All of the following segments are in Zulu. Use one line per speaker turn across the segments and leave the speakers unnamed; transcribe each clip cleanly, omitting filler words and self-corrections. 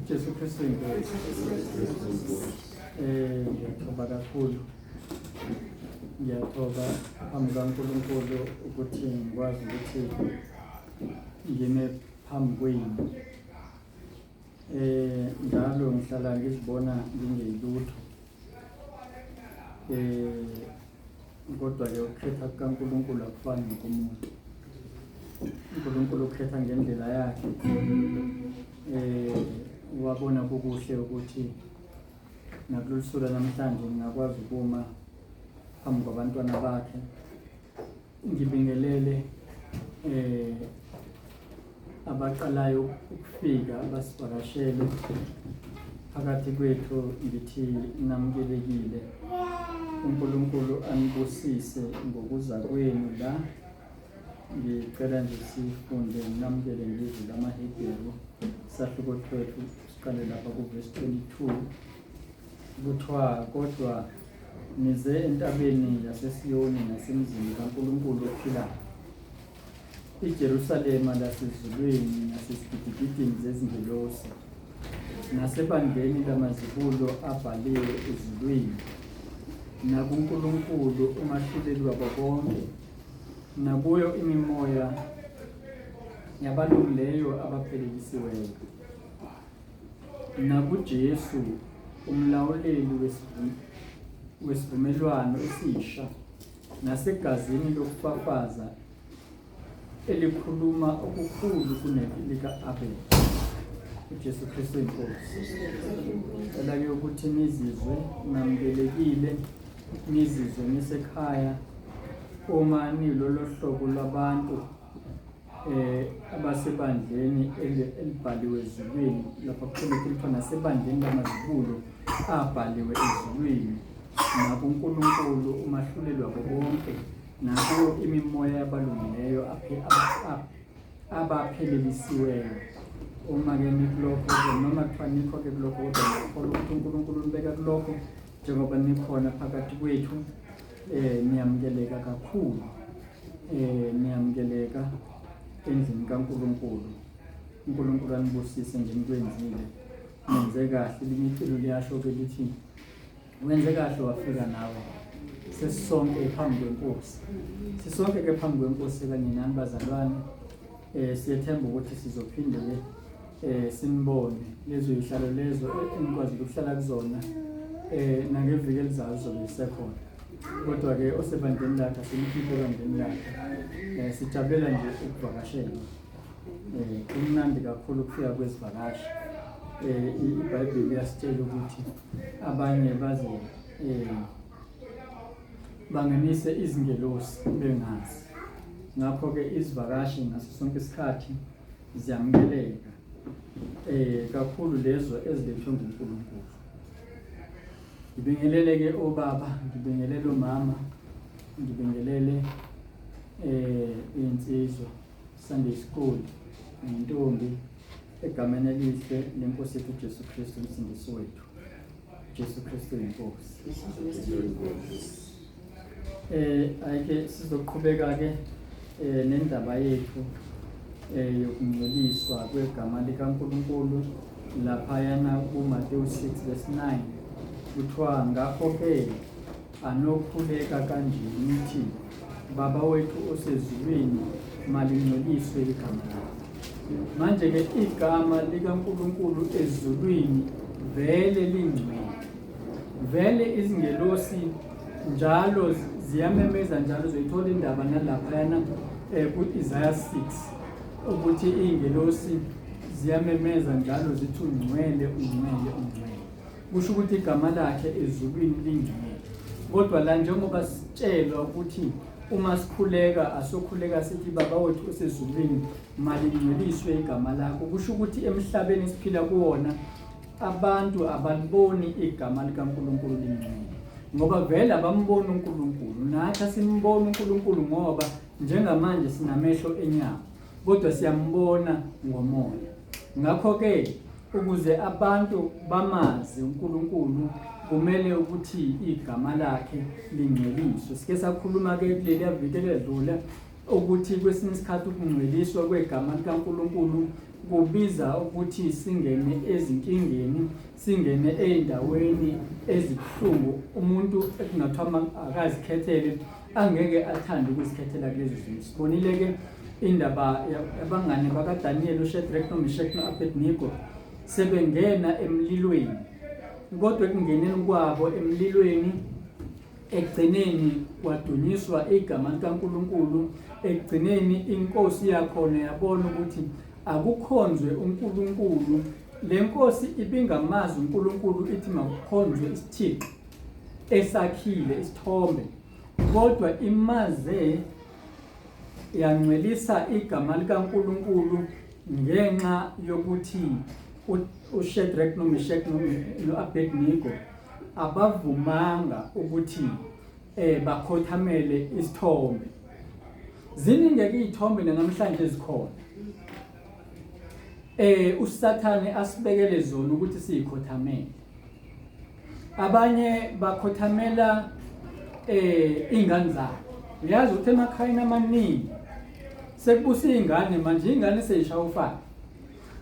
Jesu Kristu inkosi. Ngiyathoba kakhulu. Ngiyathoba phambi kaNkulunkulu ukuthi ngikwazi ukuthi ngime phambi kwenu. Njalo ngihlala ngizibona ngingeyilutho. Kodwa ke ukukhetha kukaNkulunkulu akufani nokomuntu. uNkulunkulu ukhetha ngendlela yakhe. Wabona kukuhle ukuthi nakulolu suku namhlanje ngingakwazi ukuma phambi kwabantwana bakhe ngibingelele abaqalayo ukufika abasivakashele phakathi kwethu, ngithi namukelekile. uNkulunkulu anibusise ngokuza kwenu la. Ngicela nje sifunde namukele ngezwi lamaHebheru sahluko 12 siqale lapha kuvesi 22. Kuthiwa, kodwa nize entabeni yaseSiyoni nasemzini kaNkulunkulu ophilayo, iJerusalema lasezulwini, nasezigidigidini zezingelosi, nasebandleni lamazibulo abhaliwe ezulwini, nakuNkulunkulu umahluleli wabo bonke, nakuyo imimoya yabalungileyo abaphelelisiweyo, nakuJesu umlawuleli wesivumelwano esisha, nasegazini lokufafaza elikhuluma okukhulu kunelika-Abel. UJesu Kristu inkosi. Cela-ke ukuthi nizizwe namukelekile, nizizwe nisekhaya uma nilolo hlobo lwabantu abasebandleni elibhaliwe ezulwini. Lapha kukhona kuthiwa nasebandleni lamazibulo abhaliwe ezulwini, nakuNkulunkulu umahluleli wabo bonke, nakuyo imimoya yabalungileyo abaphelelisiweyo. Uma-ke nikulokho-ke, noma kuthiwa nikho-ke kulokho, kodwa ngiyakholwa ukuthi uNkulunkulu unibeka kulokho njengoba nikhona phakathi kwethu. Niyamukeleka kakhulu, niyamukeleka endlini kaNkulunkulu. uNkulunkulu anibusise njenikwenzile, nenze kahle. Elinye iculo liyasho-ke lithi, wenze kahle wafika nawe, sesisonke phambi kwenkosi. Sisonke ke phambi kwenkosi kanye nani bazalwane. Siyethemba ukuthi sizophinde ke sinibone lezo yihlalo lezo enikwazi ukuhlala kuzona, nangeviki elizayo zizobe zisekhona. Kodwa ke osebandleni lakhe asimkhiphe ebandleni lakhe. Sijabulela nje ukuvakashelwa. Kumnandi kakhulu ukufika kwezivakashi. IBhayibheli liyasitshela ukuthi abanye baze bangenise izingelosi bengazi. Ngakho-ke izivakashi ngaso sonke isikhathi ziyamukeleka, kakhulu lezo ezilethwe nguNkulunkulu. Ngibingelele ke obaba, ngibingelele omama, ngibingelele insizwa Sunday School nentombi egameni elihle lenkosi yethu Jesu Kristu umsindisi wethu. Jesu Kristu inkosi. Ayike sizoqhubeka ke nendaba yethu yokungcweliswa kwegama likaNkulunkulu laphayana kuMateyu 6 verse 9. Kuthiwa, ngakho ke anokhuleka kanje nithi, Baba wethu osezulwini, malingcweliswe igama lakho. Manje ke igama likaNkulunkulu ezulwini vele lingcwele. Vele izingelosi njalo ziyamemeza njalo, uzoyithola indaba nalaphayana ku-Isaiah 6 ukuthi iy'ngelosi ziyamemeza njalo zithi ungcwele, ungcwele, ungcwele. Kusho ukuthi igama lakhe ezulwini lingcwele. Kodwa la njengoba sitshelwa ukuthi uma sikhuleka asokhuleka sithi Baba wethu osezulwini, malingcweliswe igama lakho, kusho ukuthi emhlabeni esiphila kuwona abantu abaliboni igama likaNkulunkulu lingcwele, ngoba vele abamboni uNkulunkulu. Nathi asimboni uNkulunkulu ngoba njengamanje sinamehlo enyama, kodwa siyambona ngomoya. Ngakho-ke ukuze abantu bamazi uNkulunkulu kumele ukuthi igama lakhe lingcweliswe. Sike sakhuluma-ke kuleliya viki eledlule ukuthi kwesinye isikhathi ukungcweliswa kwegama likaNkulunkulu kubiza ukuthi singene ezinkingeni, singene ey'ndaweni ezibuhlungu umuntu ekungathiwa akazikhethele angeke athande ukuzikhethela kulezo zinto. Sibonile-ke indaba yabangane bakaDaniyeli uShadrach noMeshach no-Abednego sebengena emlilweni, kodwa ekungeneni kwabo emlilweni ekugcineni kwadunyiswa igama likaNkulunkulu. Ekugcineni inkosi yakhona yabona ukuthi akukhonzwe uNkulunkulu. Le nkosi ibingamazi uNkulunkulu, ithi makukhonzwe isithixo esakhile isithombe, kodwa imaze yangcwelisa igama likaNkulunkulu ngenxa yokuthi uShadrach noMeshach no-Abednego abavumanga ukuthi bakhothamele isithombe. Ziningi-ke iy'thombe namhlanje ezikhona uSathane asibekele zona ukuthi siyikhothamele. Abanye bakhothamela ingane zabo. Uyazi ukuthi emakhayeni amaningi sekubusa iy'ngane manje, iy'ngane seyishaya ufana.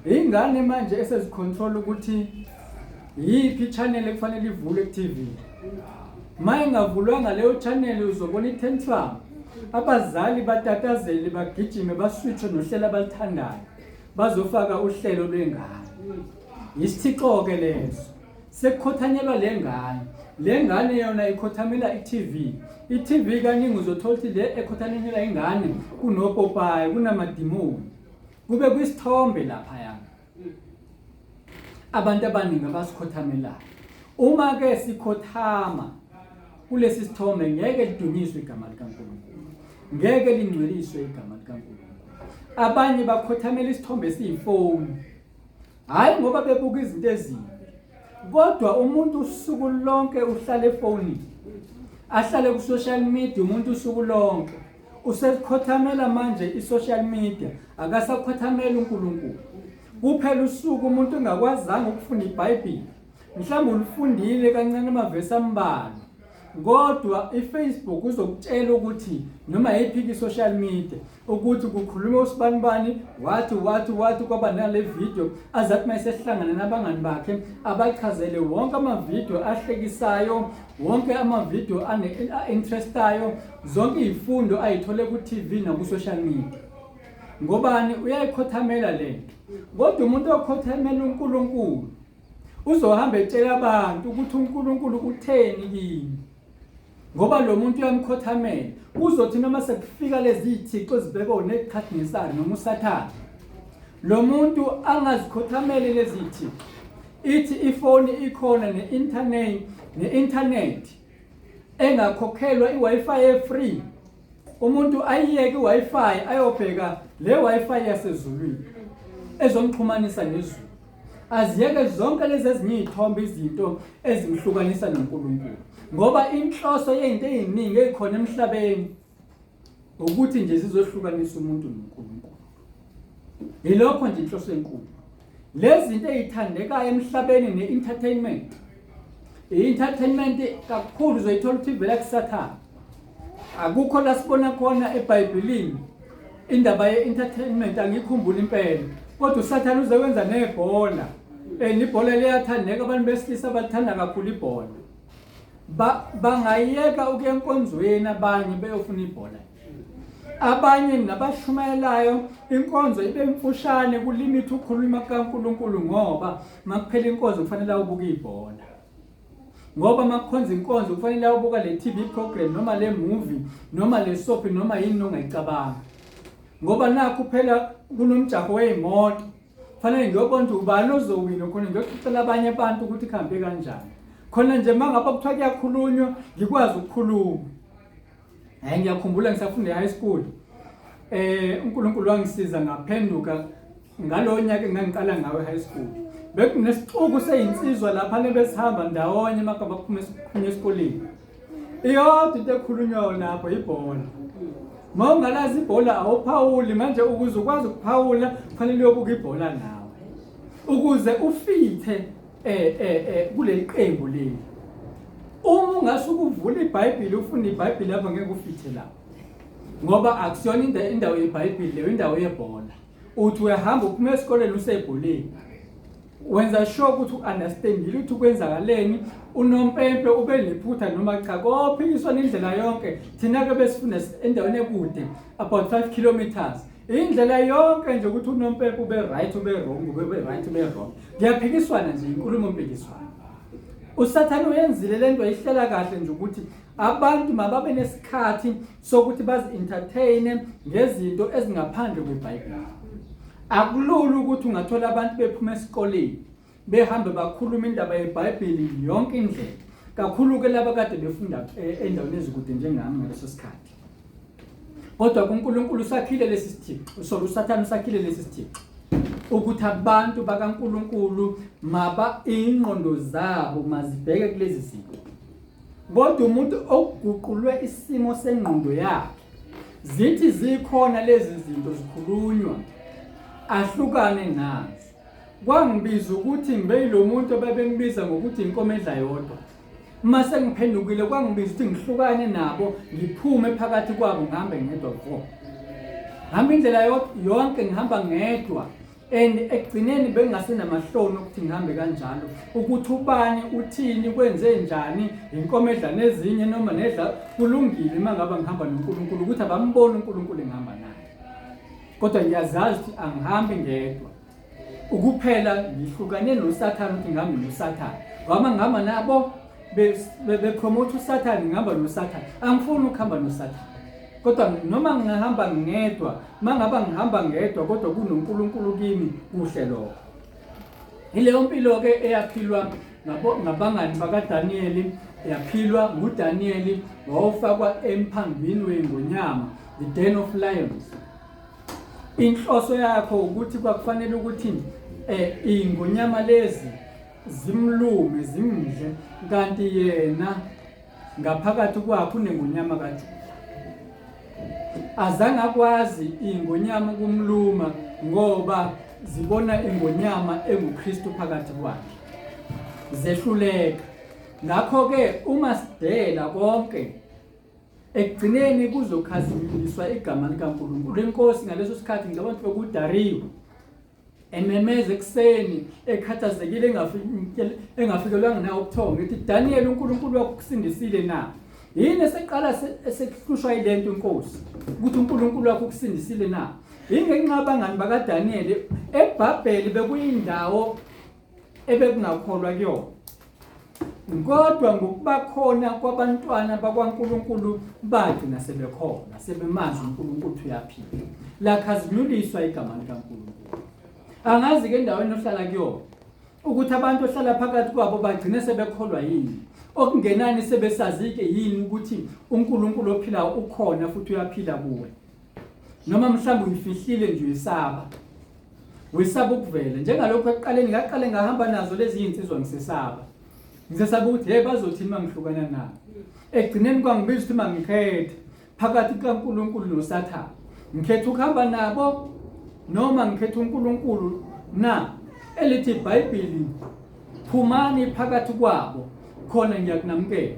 Ingane manje esezicontrol ukuthi yiphi channel ekufanele ivulwe ku-TV. Ma ingavulwanga leyo channel uzobona i-tantrum. Abazali batatazele bagijime baswitche nohlelo abaluthandayo. Bazofaka uhlelo lwengane. Isithixo-ke leso. Sekukhothanyelwa le ngane. Le ngane yona ikhothamela i-TV. I-TV kaningi uzothola ukuthi le ekhothanyelwa ingane kunopopayi, kunamadimoni. Kube kwisithombe laphaya. Abantu abaningi abasikhothamelayo. Uma ke sikhothama kulesi sithombe ngeke lidunyiswe igama likaNkulunkulu. Ngeke lingcweliswe igama likaNkulunkulu. Abanye bakhothamela isithombe esiyifoni. Hayi ngoba bebuka izinto ezimbi. Kodwa umuntu usuku lonke uhlala efonini. Ahlale ku social media umuntu usuku lonke. Usekhothamela manje i-social media, akasakhothameli uNkulunkulu. Kuphela usuku umuntu engakwazanga ukufunda iBhayibheli. Mhlawumbe ulifundile kancane amavesi ambalwa. Kodwa iFacebook uzokutshela ukuthi noma yiphi i-social media ukuthi kukhulume usibanibani wathi wathi wathi kwaba nale video azathi uma esehlangana nabangani bakhe abachazele wonke amavidiyo ahlekisayo, wonke amavidiyo ane-interestayo, zonke izifundo ayithole ku-TV naku-social media. Ngobani uyayikhothamela le nto. Kodwa umuntu okhothamela uNkulunkulu uzohamba etshela abantu ukuthi uNkulunkulu utheni kimi. Ngoba lo muntu uyamkhothamela. Uzothi noma sekufika lezi zithixo ezibekwe uNebukadnesari noma uSathane, lo muntu angazikhothameli lezi zithixo. Ithi ifoni ikhona ne-internet, ne-internet engakhokhelwa i-Wi-Fi e-free. Umuntu ayiyeke i-Wi-Fi ayobheka le Wi-Fi yasezulwini ezomxhumanisa nezulu. Aziyeke zonke lezi ezinye iy'thombe, izinto ezimhlukanisa noNkulunkulu. Ngoba inhloso yey'nto ey'ningi ey'khona emhlabeni ukuthi nje zizohlukanisa umuntu noNkulunkulu. Yilokho nje inhloso enkulu. Lezi zinto ey'thandekayo emhlabeni ne-entertainment. I-entertainment kakhulu uzoyithola ukuthi ivela kuSathane. Akukho la sibona khona eBhayibhelini indaba ye-entertainment, angikhumbuli impela. Kodwa uSathane uze wenza nebhola. And ibhola liyathandeka, abantu besilisa balithanda kakhulu ibhola. Bangayeka ukuya enkonzweni abanye beyofuna ibhola. Abanye nabashumayelayo inkonzo ibe mfushane kulimit ukukhuluma kukaNkulunkulu ngoba makuphela inkonzo kufanele awubuke ibhola. Ngoba makukhonza inkonzo kufanele awubuka le TV program noma le movie noma le soap noma yini ongayicabanga. Ngoba nakhu phela kunomjaho wey'moto. Fanele ngiyobona ukuthi ubani ozowina khona ngiyoxoxela abanye abantu ukuthi kuhambe kanjani. Khona nje mangabe kuthiwa kuyakhulunywa ngikwazi ukukhuluma. Hayi ngiyakhumbula ngisafunda e-high school. uNkulunkulu wangisiza ngaphenduka ngalowo nyaka engangiqala ngawo e-high school. Bekunesixuku seyinsizwa lapha nebesihamba ndawonye emagama kuphuma esikoleni. Iyodwa into ekhulunywayo lapho ibhola. Uma ungalazi ibhola awuphawuli manje, ukuze ukwazi ukuphawula kufanele uyobuka ibhola nawe. Ukuze ufithe kuleli qembu leli. Uma ungasuke uvula iBhayibheli ufunda iBhayibheli lapho ngeke ufithe lapho. Ngoba akusiyona indawo yeBhayibheli leyo, indawo yebhola. Uthi uyahamba uphuma esikoleni usebholeni. Wenza sure ukuthi u-understandile ukuthi kwenzakaleni, unompempe ube nephutha noma cha, kophikiswana indlela yonke. Thina-ke besifunda endaweni ekude about 5 kilometers. Indlela yonke nje ukuthi unompempe ube right ube wrong ube right ube wrong. Kuyaphikiswana nje inkulumo mpikiswano. USathane uyenzile lento ayihlela kahle nje ukuthi abantu mababe nesikhathi sokuthi bazi-entertaine ngezinto ezingaphandle kweBhayibheli. Akulula ukuthi ungathola abantu bephuma esikoleni behambe bakhuluma indaba yeBhayibheli yonke indlela, kakhulu-ke laba kade befunda eh, endaweni ezikude njengami ngaleso sikhathi. Kodwa kuNkulunkulu usakhile lesi sithixo, sorry, uSathane usakhile lesi sithixo ukuthi abantu bakaNkulunkulu maba ingqondo zabo mazibheke kulezi zinto. Kodwa umuntu okuguqulwe isimo sengqondo yakhe zithi zikhona lezi zinto zikhulunywa ahlukane nazo. Kwangibiza ukuthi ngibe yilo muntu ababembiza ngokuthi inkomo edla yodwa. Uma sengiphendukile kwangibiza ukuthi ngihlukane nabo ngiphume phakathi kwabo ngihambe ngedwa vo. Ngihamba indlela yonke ngihamba ngedwa and ekugcineni bengingasenamahloni ukuthi ngihambe kanjalo ukuthi ubani uthini kwenze njani inkomo edla nezinye noma nedla kulungile uma ngaba ngihamba noNkulunkulu ukuthi abamboni uNkulunkulu engihamba naye kodwa ngiyazazi ukuthi angihambi ngedwa ukuphela ngihlukane noSathane ukuthi ngihambe noSathane ngoba ngihamba nabo bepromote uSathane ngihamba noSathane angifuni ukuhamba noSathane kodwa noma ngingahamba ngedwa mangaba ngihamba ngedwa kodwa kunoNkulunkulu kimi kuhle lokho ileyo mpilo ke eyaphilwa ngabangani bakaDaniyeli yaphilwa nguDaniyeli wawufakwa emphambini wengonyama the den of lions Inhloso yakho ukuthi kwakufanele ukuthi eh ingonyama lezi zimlume zimdle kanti yena ngaphakathi kwakhe unengonyama kaJuda. Azange akwazi ingonyama ukumluma ngoba zibona ingonyama enguKristu phakathi kwakhe. Zehluleka. Ngakho-ke uma sidela konke Ekugcineni kuzokhazimuliswa igama likaNkulunkulu. Inkosi ngaleso sikhathi ngicabanga ukuthi bekuDariyu ememeza ekuseni ekhathazekile engafikelwanga nawo ubuthongo ethi Daniel uNkulunkulu wakho ukusindisile na? Yini eseqala esekuhlushwa yilento inkosi ukuthi uNkulunkulu wakho ukusindisile na? Yingenxa abangani bakaDaniel eBhabheli bekuyindawo ebekungakholwa kuyona. Kodwa ngokuba khona kwabantwana bakwaNkulunkulu bagcina sebekhona, sebemazi uNkulunkulu ukuthi uyaphila. Lakhazinyuliswa igama likaNkulunkulu. Angazi-ke endaweni ohlala kuyona ukuthi abantu ohlala phakathi kwabo bagcine sebekholwa yini. Okungenani sebesazi-ke yini ukuthi uNkulunkulu ophilayo ukhona futhi uyaphila kuwe. Noma mhlawumbe uyifihlile nje uyisaba. Wesaba ukuvela. Njengalokhu ekuqaleni ngaqale ngahamba nazo lezi iy'nsizwa ngisesaba. Ngisesaba ukuthi hey bazothini uma ngihlukana nabo. Ekugcineni kwangibiza ukuthi mangikhethe phakathi kukaNkulunkulu noSathane. Ngikhetha ukuhamba nabo noma ngikhetha uNkulunkulu na? Elithi iBhayibheli phumani phakathi kwabo khona ngiyakunamukela.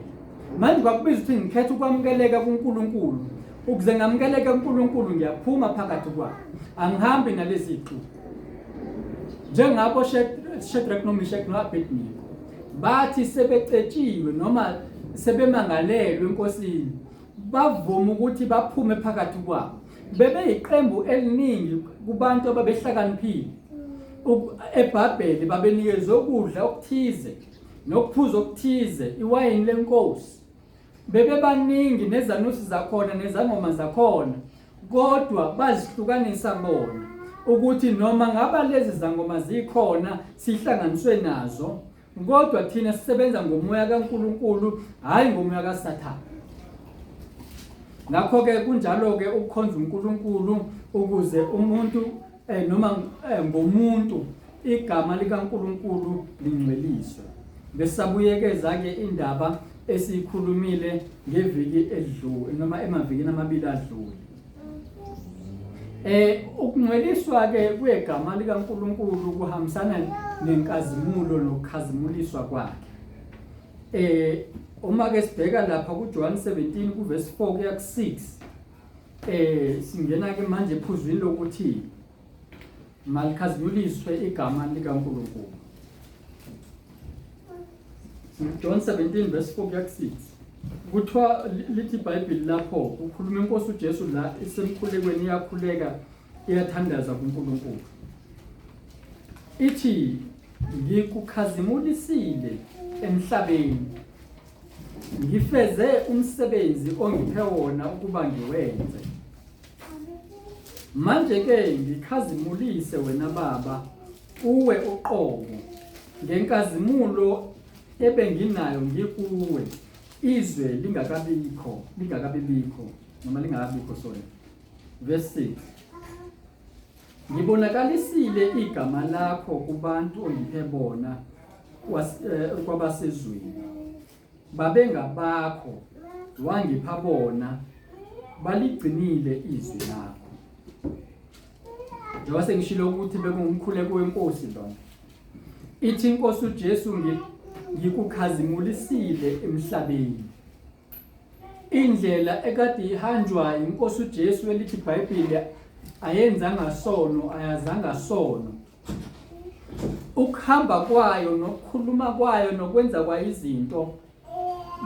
Manje kwakubiza ukuthi ngikhetha ukwamukeleka kuNkulunkulu. Ukuze ngamukeleke kuNkulunkulu ngiyaphuma phakathi kwabo. Angihambi nalezi zixuku. Njengabo Shadrach noMeshach noAbednego bathi sebecetshiwe noma sebemangalelwe enkosini bavuma ukuthi baphume phakathi kwabo. Bebeyiqembu eliningi kubantu ababehlakaniphile eBhabheli babenikezwe ukudla okuthize nokuphuza okuthize iwayini lenkosi bebebaningi nezanusi zakhona nezangoma zakhona kodwa bazihlukanisa bona ukuthi noma ngaba lezi zangoma zikhona sihlanganiswe nazo kodwa thina sisebenza ngomoya kaNkuluNkulu hayi ngomoya kaSathane ngakho-ke kunjalo-ke ukukhonza uNkulunkulu ukuze umuntu eh, noma eh, ngomuntu igama likaNkulunkulu lingcweliswe. Besabuyekeza-ke indaba esiyikhulumile ngeviki edlule noma emavikini amabili adlule. Eh ukungcweliswa ke kwegama likaNkulunkulu kuhambisana nenkazimulo nokukhazimuliswa kwakhe. Eh uma ke sibheka lapha kuJohn 17 kuverse 4 kuya ku6. Singena ke manje ephuzwini lokuthi malikhazimuliswe igama likaNkulunkulu. John 17 verse 4 kuya ku-6 kuthiwa lithi iBhayibheli lapho kukhuluma inkosi uJesu la isemkhulekweni iyakhuleka iyathandaza kuNkulunkulu ithi ngikukhazimulisile emhlabeni ngifeze umsebenzi ongiphe wona ukuba ngiwenze manje ke ngikhazimulise wena baba kuwe uqobo ngenkazimulo ebenginayo ngikuwe izwe lingakabikho lingakabibikho noma lingakabikho sorry verse 6 Ngibonakalisile igama lakho kubantu ongiphe bona kwabasezweni. Babengabakho, wangipha bona, baligcinile izwi lakho. Njengoba sengishilo ukuthi bekungumkhuleko wenkosi lona. Ithi inkosi uJesu ngikukhazimulisile emhlabeni. Indlela ekade ihanjwa inkosi uJesu elithi iBhayibheli ayenzanga sono, ayazanga sono. Ukuhamba kwayo nokukhuluma kwayo nokwenza kwayo izinto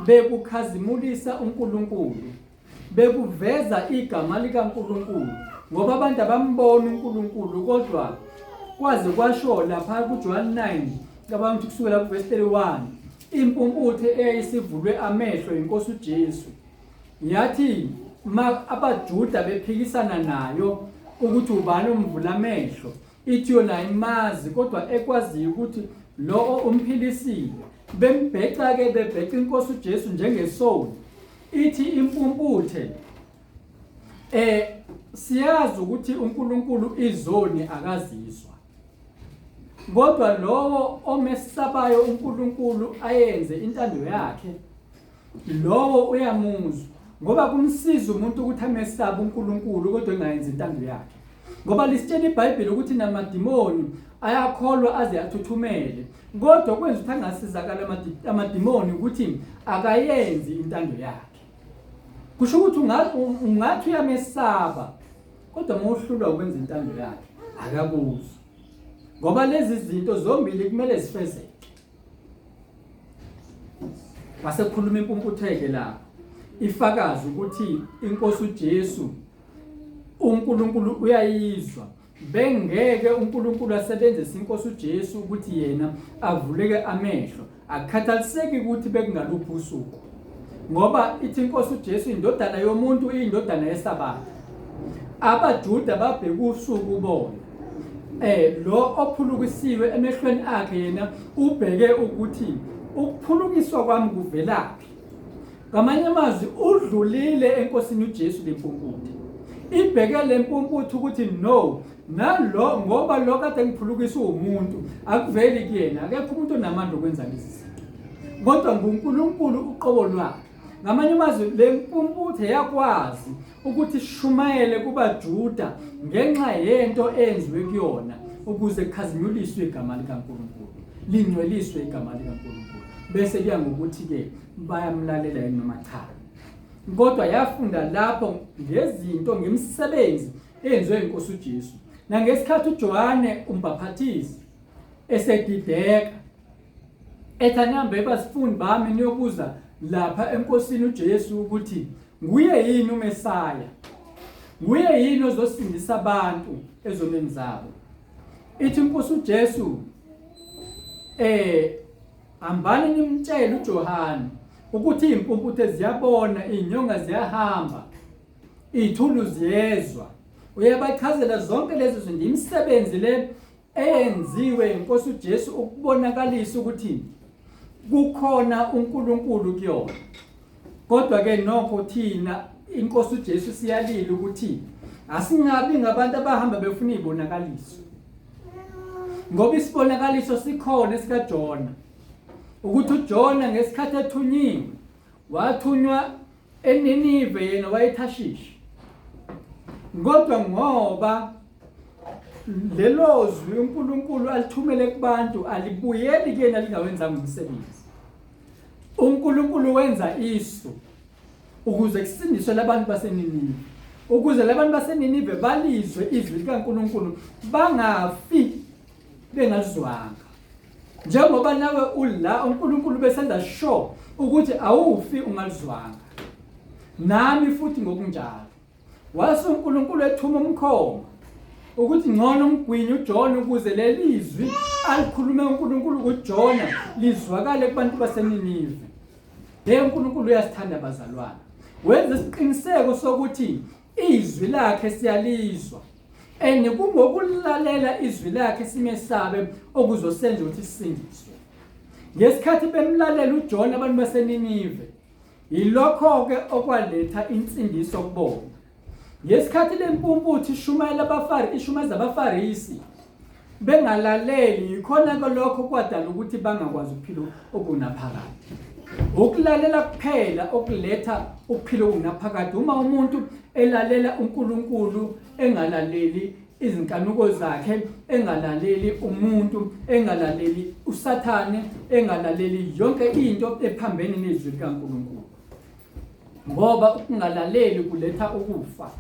bekukhazimulisa uNkulunkulu. Bekuveza igama likaNkulunkulu ngoba abantu abambona uNkulunkulu kodwa kwaze kwasho lapha kuJohn 9 cabanga ukuthi kusukela kuvesi 31 impumputhe eyayisivulwe amehlo inkosi uJesu yathi ma abaJuda bephikisana nayo ukuthi ubani omvula amehlo ithi yona ayimazi kodwa ekwaziyo ukuthi lo umphilisile bembheca ke bebheca inkosi uJesu njengesoni ithi impumputhe siyazi ukuthi uNkulunkulu izoni akazizwa kodwa lowo omesabayo uNkulunkulu ayenze intando yakhe lowo uyamuzwa ngoba kumsiza umuntu ukuthi amesabe uNkulunkulu kodwa engayenzi intando yakhe ngoba lisitshela iBhayibheli ukuthi namadimoni ayakholwa aze athuthumele kodwa kwenza ukuthi angasizakala amadimoni ukuthi akayenzi intando yakhe kusho ukuthi ungathi uyamesaba kodwa uma uhlulwa ukwenza intando yakhe akakuzwa ngoba lezi zinto zombili kumele zifezeke wasekhuluma impumputheke lapho ifakazi ukuthi inkosi uJesu uNkulunkulu uyayizwa bengeke uNkulunkulu asebenzise inkosi uJesu ukuthi yena avuleke amehlo akukhathaliseki ukuthi bekungaluphi usuku ngoba ithi inkosi uJesu indodana yomuntu iyindodana yesabatha abaJuda babheka usuku bona lo ophulukisiwe emehlweni akhe yena ubheke ukuthi ukuphulukiswa kwami kuvelaphi ngamanye amazwi udlulile enkosini uJesu lempumputhe ibheke lempumputhe ukuthi no nalo ngoba lo kade ngiphulukisa umuntu akuveli kuyena akekho umuntu onamandla okwenza lezi zinto kodwa nguNkulunkulu uqobo lwakhe ngamanye amazwi le mpumputhe yakwazi ukuthi sishumayele kubaJuda ngenxa yento eyenziwe kuyona ukuze kukhazinyuliswe igama likaNkulunkulu lingcweliswe igama likaNkulunkulu bese kuya ngokuthi-ke bayamlalela yini noma cha kodwa yafunda lapho ngezinto ngemisebenzi eyenziwe inkosi uJesu nangesikhathi uJohane umbhaphathizi esedideka ethi anihambe bazifundi bami niyobuza lapha enkosini uJesu ukuthi nguye yini uMesaya nguye yini ozosindisa abantu ezonweni zabo ithi inkosi uJesu hambani nimtshele uJohane ukuthi izimpumputhe ziyabona izinyonga ziyahamba iy'thulu ziyezwa uyabachazela zonke lezo zinto imisebenzi le eyenziwe inkosi uJesu ukubonakalisa ukuthi kukhona uNkulunkulu kuyona kodwa ke nokho thina inkosi uJesu siyalila ukuthi asingabi ngabantu abahamba befuna izibonakaliso ngoba isibonakaliso sikhona esikaJona ukuthi uJona ngesikhathi ethunyiwe wathunywa eNinive yena wayethashishi kodwa ngoba lelo zwi uNkulunkulu alithumele kubantu alibuyeli kuyena lingawenzanga umsebenzi uNkulunkulu wenza isu ukuze kusindiswe labantu baseNinive. Ukuze labantu baseNinive balizwe izwi likaNkulunkulu bangafi bengalizwanga. Njengoba nawe ula uNkulunkulu besenza sure ukuthi awufi ungalizwanga. Nami futhi ngokunjalo. Wase uNkulunkulu ethuma umkhoma ukuthi ngcono umgwinye uJona ukuze leli zwi alikhulume uNkulunkulu kuJona lizwakale kubantu baseNinive. Hey uNkulunkulu uyasithanda bazalwane. Wenza isiqiniseko sokuthi izwi lakhe siyalizwa. And kungokulalela izwi lakhe simesabe okuzosenza ukuthi sisindiswe. Ngesikhathi bemlalela uJona abantu baseNinive Yilokho-ke okwaletha insindiso kubona. Ngesikhathi lempumputhe ishumayela abafari ishumayeza abaFarisi bengalaleli, yikhona-ke lokho kwadala ukuthi bangakwazi ukuphila okunaphakade. Ukulalela kuphela okuletha ukuphila okunaphakade. Uma umuntu elalela uNkulunkulu engalaleli izinkanuko zakhe, engalaleli umuntu, engalaleli uSathane, engalaleli yonke into ephambene nezwi likaNkulunkulu. Ngoba ukungalaleli kuletha ukufa.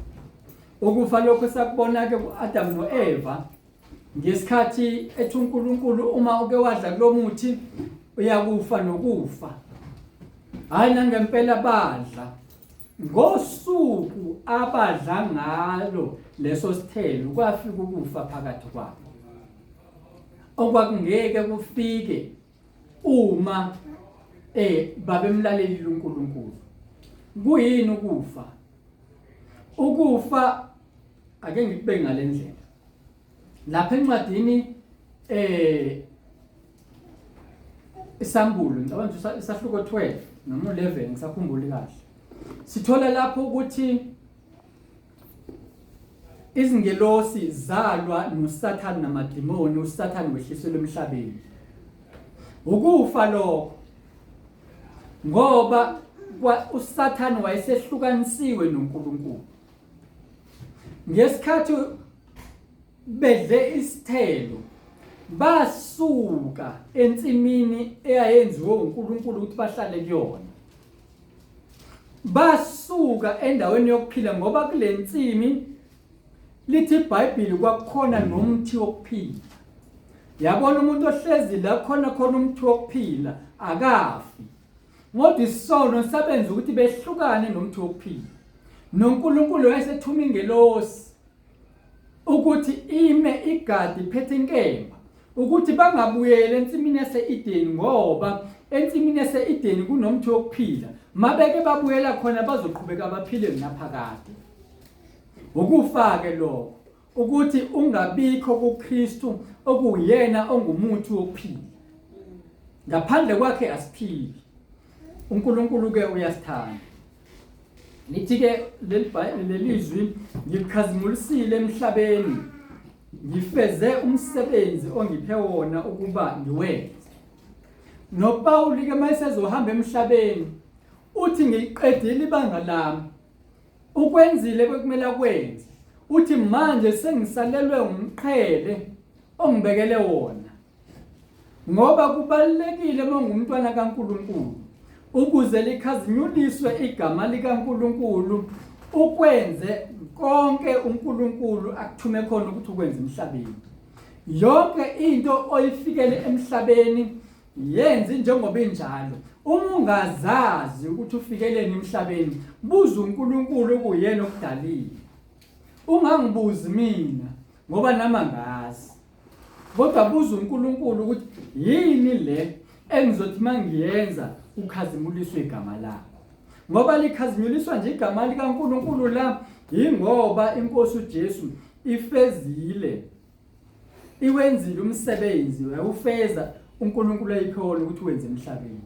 Ukufa lokho sakubona-ke ku-Adamu no-Eva ngesikhathi ethi uNkulunkulu uma uke wadla kulomuthi uyakufa nokufa. Hhayi nangempela badla. Ngosuku abadla ngalo leso sithelo kwafika ukufa phakathi kwabo. Okwakungeke kufike uma eh babemlalelile uNkulunkulu. Kuyini ukufa? Ukufa ake ngikubeke ngalendlela. Lapha encwadini eh isambulo ngicabanga ukuthi isahluko 12 noma 11 ngisakhumbuli kahle. Sithola lapho ukuthi izingelosi zalwa noSathane namadimoni, uSathane wehliselwe emhlabeni. Ukufa lokho ngoba uSathane wayesehlukanisiwe noNkulunkulu. Ngesikhathi bedle isithelo basuka ensimini eyayenziwe uNkulunkulu ukuthi bahlale kuyona. Basuka endaweni yokuphila ngoba kule nsimi lithi iBhayibheli kwakukhona nomthi wokuphila. Yabona umuntu ohlezi la khona khona umthi wokuphila akafi. Ngoba isono sabenza ukuthi behlukane nomthi wokuphila. NoNkulunkulu wayesethuma ingelosi ukuthi ime igadi iphethe inkemba ukuthi bangabuyeli ensimini yase-Edeni ngoba ensimini yase-Edeni kunomthi wokuphila. Mabeke babuyela khona bazoqhubeka baphile naphakade. Ukufa-ke lokho ukuthi ungabikho kuKristu okuwuyena ongumuthi wokuphila. Ngaphandle kwakhe asiphili. uNkulunkulu ke uyasithanda. Lithi ke leli zwi ngikhazimulisile emhlabeni ngifeze umsebenzi ongiphe wona ukuba ngiwenze. NoPawuli ke mayesezohamba emhlabeni uthi ngiqedile ibanga lami Ukwenzile kwekumele akwenze. Uthi manje sengisalelwe umqhele ongibekele wona. Ngoba kubalulekile uma ungumntwana kaNkulunkulu ukuze likhazinyuliswe igama likaNkulunkulu ukwenze konke uNkulunkulu akuthume khona ukuthi ukwenze emhlabeni. Yonke into oyifikele emhlabeni Yenze njengoba injalo. Uma ungazazi ukuthi ufikeleni emhlabeni, buza uNkulunkulu okuyena okudalile. Ungangibuzi mina ngoba nami angazi. Kodwa buza uNkulunkulu ukuthi yini le engizothi mangiyenza ukhazimuliswe igama lakho. Ngoba likhazimuliswa nje igama likaNkulunkulu la yingoba inkosi uJesu ifezile iwenzile umsebenzi wawufeza uNkulunkulu ayiphe wona ukuthi wenze emhlabeni.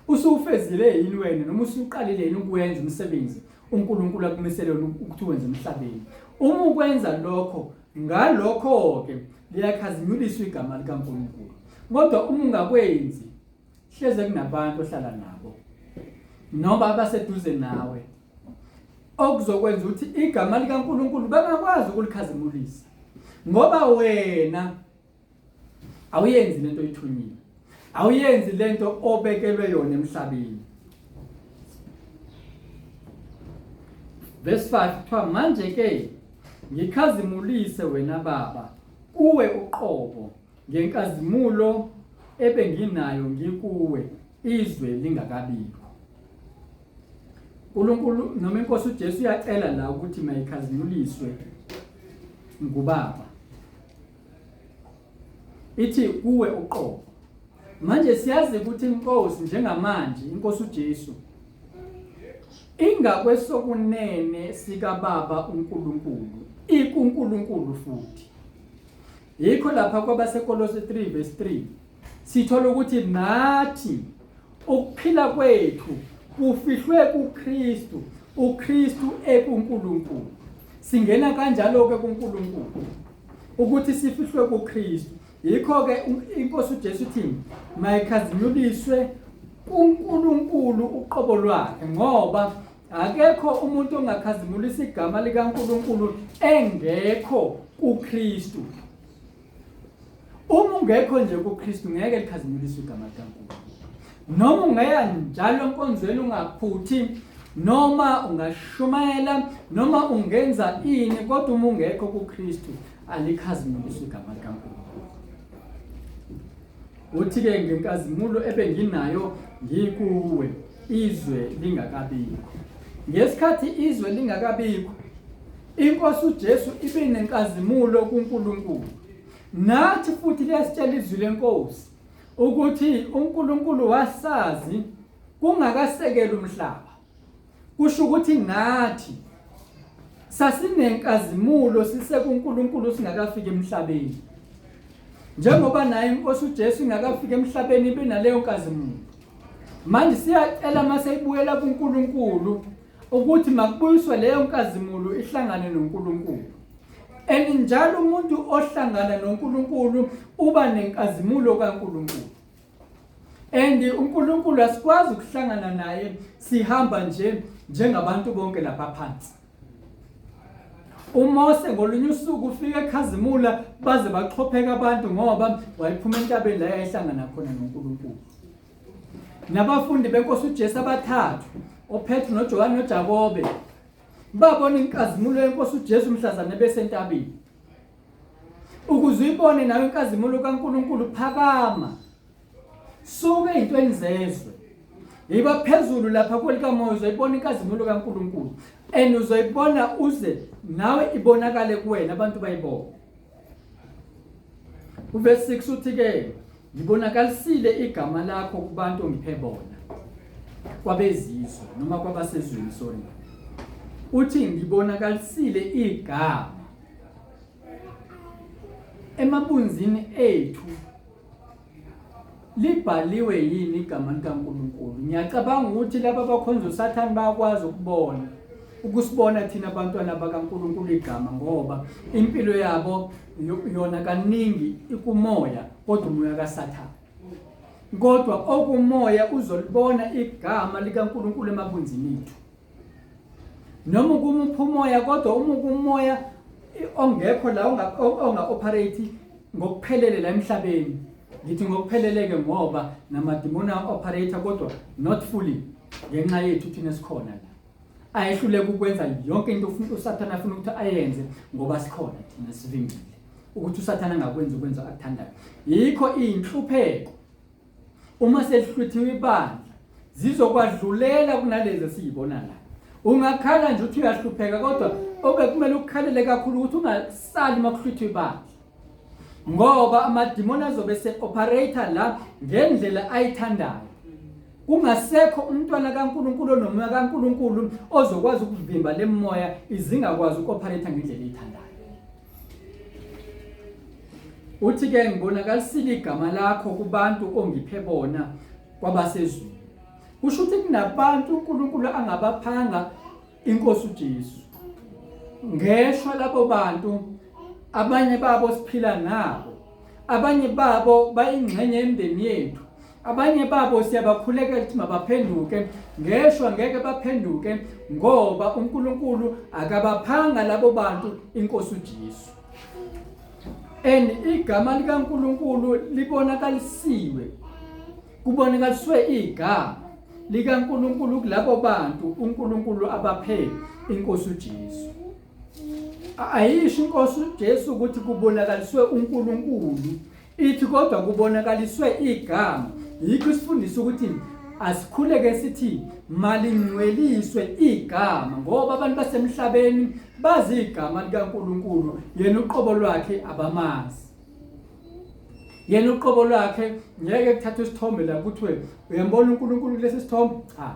Usuwufezile yini wena noma usuqalile yini ukuwenza umsebenzi uNkulunkulu akumisele wona ukuthi uwenze emhlabeni? Uma ukwenza lokho, ngalokho-ke liyakhazinyuliswa igama likaNkulunkulu. Kodwa uma ungakwenzi, hleze kunabantu ohlala nabo noma abaseduze nawe okuzokwenza ukuthi igama likaNkulunkulu bangakwazi ukulikhazimulisa ngoba wena awuyenzi lento oyithunyiwe awuyenzi lento obekelwe yona emhlabeni. Verse 5 kuthiwa manje ke ngikhazimulise wena Baba kuwe uqobo ngenkazimulo ebenginayo ngikuwe izwe lingakabikho. uNkulunkulu noma inkosi uJesu uyacela la ukuthi mayikhazimuliswe ngubaba. Ithi kuwe uqobo. Manje siyazi ukuthi inkosi njengamanje inkosi uJesu ingakwesokunene sikaBaba uNkulunkulu ikuNkulunkulu futhi. Yikho lapha kwabaseKolose 3 verse 3 sithola ukuthi nathi ukuphila kwethu kufihlwe kuKristu, uKristu ekuNkulunkulu. Singena kanjalo ke kuNkulunkulu ukuthi sifihlwe kuKristu. Yikho ke inkosi uJesu ithi mayikhazinyuliswe kuNkulunkulu uqobo lwakhe ngoba akekho umuntu ongakhazimulisa igama likaNkulunkulu engekho kuKristu. Uma ungekho nje kuKristu ngeke likhazimuliswe igama likaNkulunkulu. Noma ungeya njalo enkonzweni ungaphuthi noma ungashumayela noma ungenza ini kodwa uma ungekho kuKristu alikhazimuliswe igama likaNkulunkulu. Uthi-ke ngenkazimulo ebenginayo ngikuwe izwe lingakabikho. Ngesikhathi izwe lingakabikho inkosi uJesu ibinenkazimulo kuNkulunkulu. Nathi futhi liyasitshela izwi lenkosi ukuthi uNkulunkulu wasazi kungakasekeli umhlaba. Kusho ukuthi nathi sasinenkazimulo sisekuNkulunkulu singakafiki emhlabeni. Njengoba naye inkosi uJesu ingakafiki emhlabeni ibinaleyo nkazimulo. Manje siyacela mase ibuyela kuNkulunkulu ukuthi makubuyiswe leyo nkazimulo ihlangane noNkulunkulu. And njalo umuntu ohlangana noNkulunkulu uba nenkazimulo kaNkulunkulu. And uNkulunkulu asikwazi ukuhlangana naye sihamba nje njengabantu bonke lapha phansi. UMose ngolunye usuku ufika ekhazimula baze baxhopheka abantu ngoba wayephuma entabeni la yayihlangana khona noNkulunkulu. Nabafundi benkosi uJesu abathathu, oPetru noJohane noJakobe, babona inkazimulo yenkosi uJesu mhlazane besentabeni. Ukuze uyibone nawe inkazimulo kaNkulunkulu phakama. Suka ezintweni zezwe. Yiba phezulu lapha kwelikamoya uzoyibona inkazimulo kaNkulunkulu. And uzoyibona uze nawe ibonakale kuwena abantu bayibone. Uverse 6 uthi ke ngibonakalisile igama lakho kubantu ongiphe bona. Kwabezizwe noma kwabasezweni sorry. Uthi ngibonakalisile igama emabunzini ethu libhaliwe yini igama likaNkulunkulu? Ngiyacabanga ukuthi laba abakhonza uSathane bayakwazi ukubona ukusibona thina abantwana bakaNkulunkulu igama ngoba impilo yabo yona kaningi ikumoya kodwa umoya kaSathane. Kodwa okumoya uzolibona igama likaNkulunkulu emabunzini ethu. Noma ukumupha umoya kodwa uma ukumoya ongekho la onga-operate ngokuphelele la emhlabeni ngithi ngokuphelele-ke ngoba namadimoni a-operator kodwa not fully ngenxa yethu thina esikhona la ayehluleka ukwenza yonke into usathane afuna ukuthi ayenze ngoba sikhona thina sivimbile ukuthi usathane angakwenzi ukwenza akuthandayo yikho iy'nhlupheko Uma selihlwithiwe ibandla zizokwadlulela kunalezi esiyibona la. Ungakhala nje uthi uyahlupheka kodwa obekumele ukukhalele kakhulu ukuthi ungasali uma kuhlwithwa ibandla. Ngoba amadimoni azobe se-operator la ngendlela ayithandayo. Kungasekho umntwana kaNkulunkulu onomoya kaNkulunkulu ozokwazi ukuvimba le moya izingakwazi uku-operator ngendlela eyithandayo. Uthi ke ngibonakalisile igama lakho kubantu ongiphe bona kwabasezulu. Kusho ukuthi kunabantu uNkulunkulu angabaphanga inkosi uJesu. Ngeshwa labo bantu abanye babo siphila nabo. Abanye babo bayingxenye yemndeni yethu. Abanye babo siyabakhulekela ukuthi mabaphenduke, ngeshwa ngeke baphenduke ngoba uNkulunkulu akabaphanga labo bantu inkosi uJesu. And igama likaNkulunkulu libonakalisiwe, kubonakalisiwe igama. likaNkulunkulu kulabo bantu uNkulunkulu abaphe inkosi uJesu. Ayisho inkosi uJesu ukuthi kubonakaliswe uNkulunkulu, ithi kodwa kubonakaliswe igama. Yikho isifundisa ukuthi asikhuleke sithi malingcweliswe igama, ngoba abantu basemhlabeni bazi igama likaNkulunkulu, yena uqobo lwakhe abamazi. Yena uqobo lwakhe ngeke kuthathwe isithombe la kuthiwe uyambona uNkulunkulu kulesi sithombe, cha.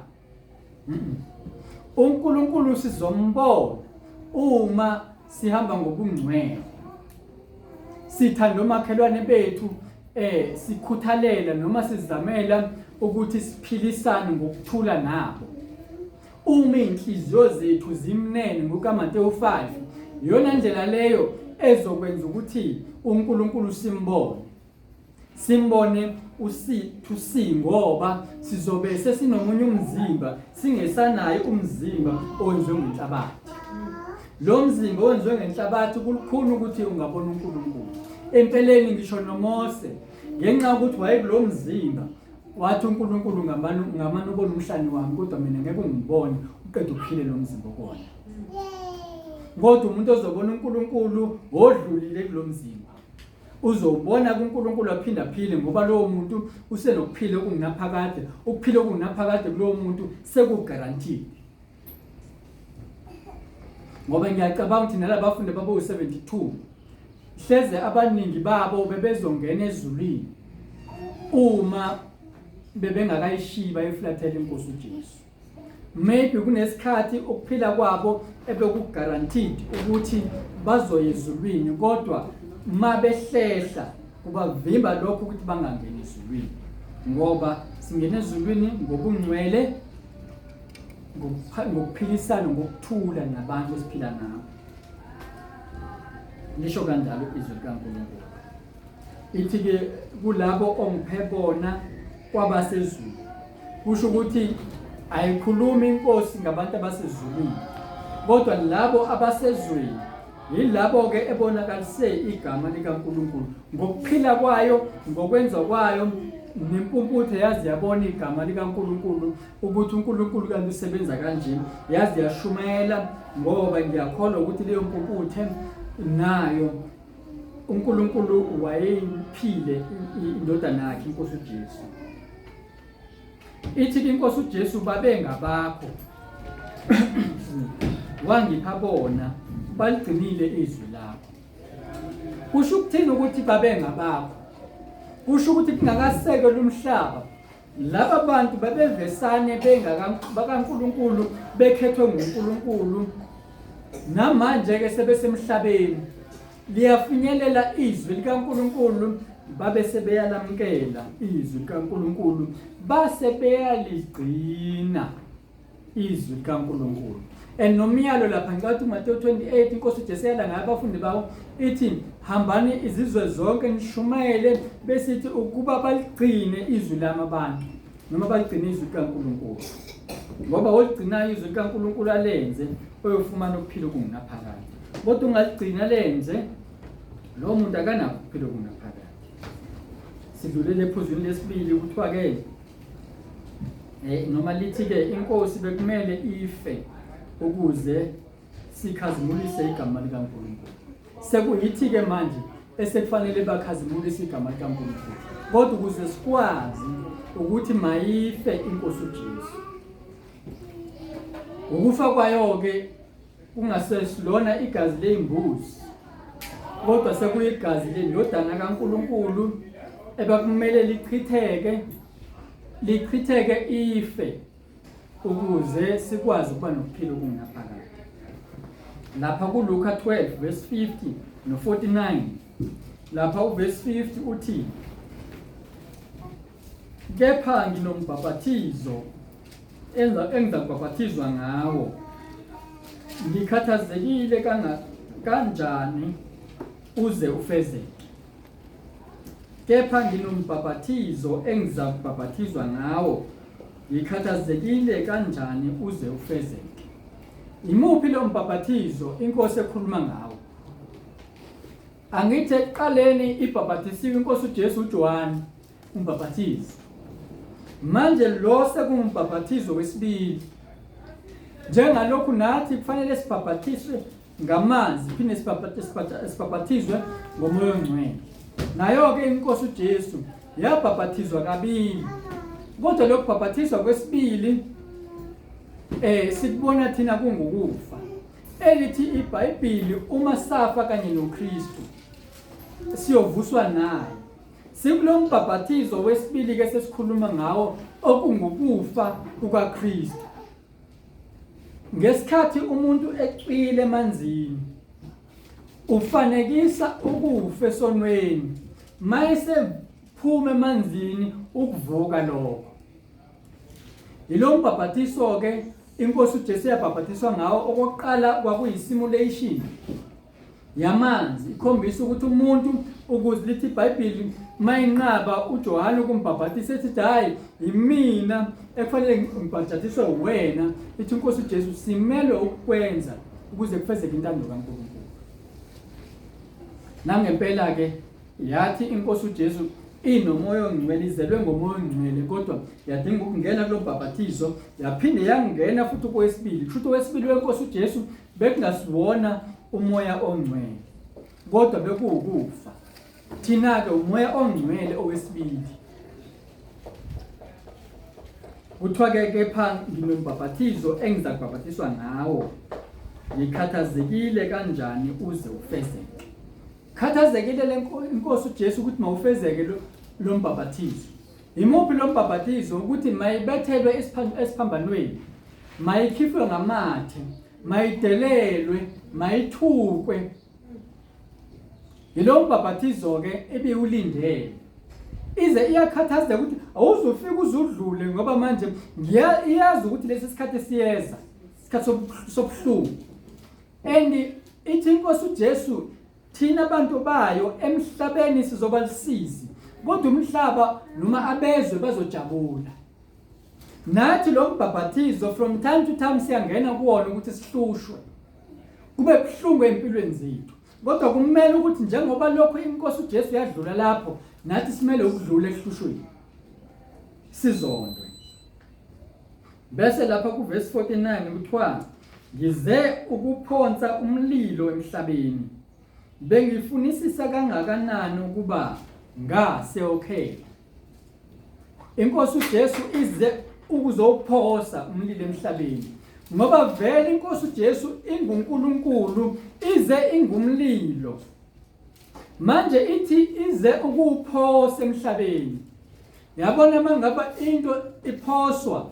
uNkulunkulu sizombona uma sihamba ngobungcwele, sithanda omakhelwane bethu, sikhuthalela noma sizamela ukuthi siphilisane ngokuthula nabo. Uma iy'nhliziyo zethu zimnene ngokukaMatewu 5, iyona ndlela leyo ezokwenza ukuthi uNkulunkulu simbone. Simbone u-C to C ngoba sizobe sesinomunye umzimba, singesanaye umzimba owenziwe ngenhlabathi. Lo mzimba owenziwe ngenhlabathi kulukhuni ukuthi ungabona uNkulunkulu. Empeleni ngisho noMose ngenxa yokuthi wayekulo mzimba wathi uNkulunkulu ngamane ubone umhlane wami kodwa mina ngeke ungibone uqede uphile lo mzimba okona. Kodwa umuntu ozobona uNkulunkulu wodlulile kulo mzimba. Uzobona kuNkulunkulu aphinde aphile ngoba lowo muntu usenokuphila okungunaphakade. Ukuphila okungunaphakade kulowo muntu sekuguaranteed. Ngoba ngiyacabanga ukuthi nalabafundi babewu-72 hleze abaningi babo bebezongena ezulwini uma bebengakayishiyi bayiflathela inkosi uJesu. Maybe kunesikhathi ukuphila kwabo ebekuguaranteed ukuthi bazoya ezulwini, kodwa mabehlehla kubavimba lokho ukuthi bangangeni ezulwini, ngoba singena ezulwini ngobungcwele, ngokuphilisana ngokuthula nabantu esiphila nabo. Lisho kanjalo izwi likaNkulunkulu. Ithi-ke kulabo ongiphe bona kwabasezulu, kusho ukuthi ayikhulumi inkosi ngabantu abasezulwini, kodwa labo abasezweni yilabo-ke ebonakalise igama likaNkulunkulu ngokuphila kwayo, ngokwenza kwayo. Nempumputhe yazi yabona igama likaNkulunkulu ukuthi uNkulunkulu kanti usebenza kanje, yazi yashumayela, ngoba ngiyakholwa ukuthi leyo mpumputhe nayo uNkulunkulu wayeyiphile indodana yakhe inkosi uJesu. Ithi inkosi uJesu babengabakho, wangipha bona, baligcinile izwi lakho. Kusho ukuthini ukuthi babengabakho? Kusho ukuthi kungakasekelwa umhlaba laba bantu babevesane bakaNkulunkulu, bekhethwe nguNkulunkulu. Namanje-ke sebesemhlabeni, liyafinyelela izwi likaNkulunkulu, babe sebeyalamukela izwi likaNkulunkulu, base beyaligcina izwi likaNkulunkulu. And nomyalo lapha ngicathi uMateyu 28 inkosi uJesu yala ngayo abafundi bawo ithi hambani izizwe zonke nishumayele, besithi ukuba baligcine izwi lami abantu, noma baligcine izwi likaNkulunkulu, ngoba oligcinayo izwi likaNkulunkulu alenze oyofumana ukuphila okungunaphakade, kodwa ungaligcina lenze lowo muntu akanakho ukuphila okungunaphakade. Sidlulele ephuzwini lesibili, kuthiwa-ke noma lithi-ke inkosi bekumele ife ukuze sikhazimulise igama likaNkulunkulu. Sekuyithi-ke manje esekufanele bakhazimulise igama likaNkulunkulu, kodwa ukuze sikwazi ukuthi mayife inkosi uJesu, ukufa kwayo-ke kungasesilona igazi ley'mbuzi, kodwa sekuyigazi lendodana kaNkulunkulu ebekumele lichitheke, lichitheke ife ukuze sikwazi ukuba nokuphila okungunaphakade. Lapha kuLuka 12 verse 50 no-49, lapha uverse 50 uthi kepha nginombhaphathizo engizakubhaphathizwa ngawo, ngikhathazekile kanjani uze ufezeke. Kepha nginombhaphathizo engizakubhaphathizwa ngawo, ngikhathazekile kanjani uze ufezeke. Imuphi lo mbhaphathizo inkosi ekhuluma ngawo? Angithi ekuqaleni ibhaphathisiwe inkosi uJesu uJohane umbhaphathizi. Manje lo sekumbhaphathizo wesibili. Njengalokhu nathi kufanele sibhaphathiswe ngamanzi phinde sibhaphathizwe ngomoya ongcwele. Nayo-ke inkosi uJesu yabhaphathizwa kabili. Kodwa lokhu bhaphathizwa kwesibili sikubona thina kungukufa. Elithi iBhayibheli uma safa kanye noKristu siyovuswa naye. Sikulo mbhaphathizo wesibili ke sesikhuluma ngawo okungukufa kukaKristu. Ngesikhathi umuntu ecwile emanzini ufanekisa ukufa esonweni mayesephuma emanzini ukuvuka lokho. Yilo mbhabhatiso ke inkosi uJesu yabhabhatiswa ngawo okokuqala kwakuyisimulation yamanzi ikhombisa ukuthi umuntu ukuze lithi iBhayibheli mayinqaba uJohane ukumbhabhatisa ethi hayi yimina ekufanele ngibhajathiswe wena ithi inkosi uJesu simelwe ukukwenza ukuze kufezeke intando kaNkulunkulu. Nangempela ke yathi inkosi uJesu inomoya ongcwele izelwe ngomoya ongcwele kodwa yadinga ukungena kulo bhabhathizo yaphinde yangena futhi kowesibili kusho ukuthi owesibili wenkosi uJesu bekungasiwona umoya ongcwele kodwa bekuwukufa thina-ke umoya ongcwele owesibili kuthiwa-ke kepha nginombhabhathizo engiza kubhabhathiswa ngawo ngikhathazekile kanjani uze ufezeke khathazekile le nkosi uJesu ukuthi mawufezeke lo mbhabhathizo Imuphi lo mbhabhatizo ukuthi mayibethelwe esiphambanweni, mayikhifwe ngamathe, mayidelelwe, mayithukwe. Yilo mbhabhathizo-ke ebiwulindele. Ize iyakhathazeka ukuthi awuzufika uzudlule ngoba manje iyazi ukuthi lesi sikhathi siyeza, isikhathi sobuhlungu. And ithi inkosi uJesu Thina bantu bayo emhlabeni sizoba lusizi, kodwa umhlaba noma abezwe bazojabula. Nathi lo mbhabhathizo from time to time siyangena kuwona ukuthi sihlushwe, kube buhlungu empilweni zethu. Kodwa kumele ukuthi njengoba lokho inkosi uJesu yadlula lapho, nathi simele ukudlula ekuhlushweni, sizondwe. Bese lapha kuvesi 49 kuthiwa ngize ukuphonsa umlilo emhlabeni. Bengifunisisa kangakanani ukuba ngase okay. Inkosi uJesu ize ukuzowuphosa umlilo emhlabeni. Ngoba vele inkosi uJesu inguNkulunkulu ize ingumlilo. Manje ithi ize ukuwuphosa emhlabeni. Yabona mangaba into iphoswa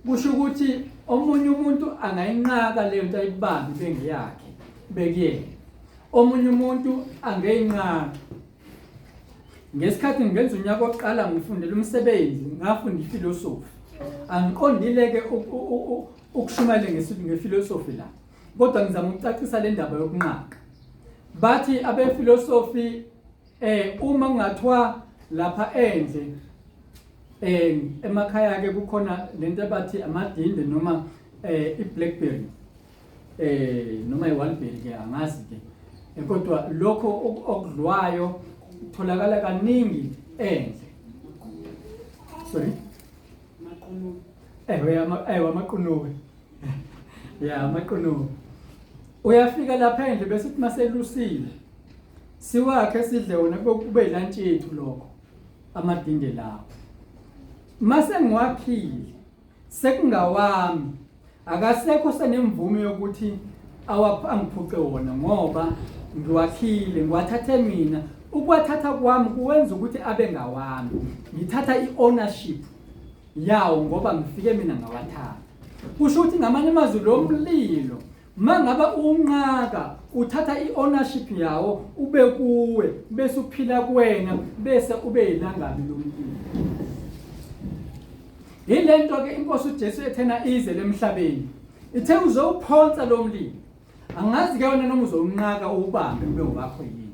kusho ukuthi omunye umuntu angayinqaka leyo nto ayibambe bengeyakhe bekuyena. Omunye umuntu angeyinqaka. Ngesikhathi ngenza unyaka wokuqala ngifundela umsebenzi ngafunda ifilosofi. Angiqondile ke ukushumayela ngefilosofi la. Kodwa ngizama ukucacisa le ndaba yokunqaka. Bathi abefilosofi uma kungathiwa lapha endle emakhaya ke kukhona lento abathi amadinde noma iblackberry noma iwalberry ke angazi ke kodwa lokho okudlwayo kutholakala kaningi endle. Sorry, ewe ewe amaqunube ya amaqunube uyafika lapha endle bese uthi maselusile siwakhe sidle wona kube ilantshi yethu lokho amadinde lawo mase ngiwakhile sekungawami akasekho senemvume yokuthi angiphuce wona ngoba ngiwakhile ngiwathathe mina ukuwathatha kwami kuwenza ukuthi abe ngawami ngithatha i-ownership yawo ngoba ngifike mina ngawathatha kusho ukuthi ngamanye amazwi lo mlilo Mangaba unqaka uthatha i-ownership yawo ube kuwe bese uphila kuwena bese ube yilangabi lomlilo. Yilento ke inkosi uJesu ethena ize lemhlabeni. Ithe uzowuphonsa lo mlilo. Angazi ke wena noma uzowunqaka uwubambe ube wakho yini.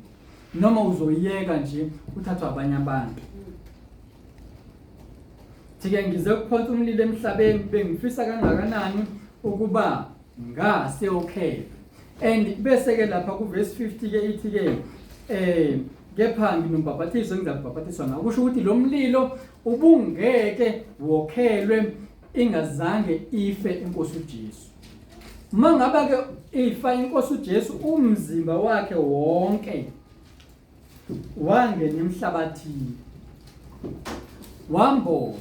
Noma uzoyeka nje uthathwa abanye abantu. Thike ngize kuphonsa umlilo emhlabeni bengifisa kangakanani ukuba ngase okay and bese ke lapha ku verse 50 ke ithi ke Kepha nginombhaphathiso engizakubhaphathiswa ngawo. Kusho ukuthi lo mlilo ubungeke wokhelwe ingazange ife inkosi uJesu. Uma ngabe ke ifa inkosi uJesu umzimba wakhe wonke wangena emhlabathini wambozwa.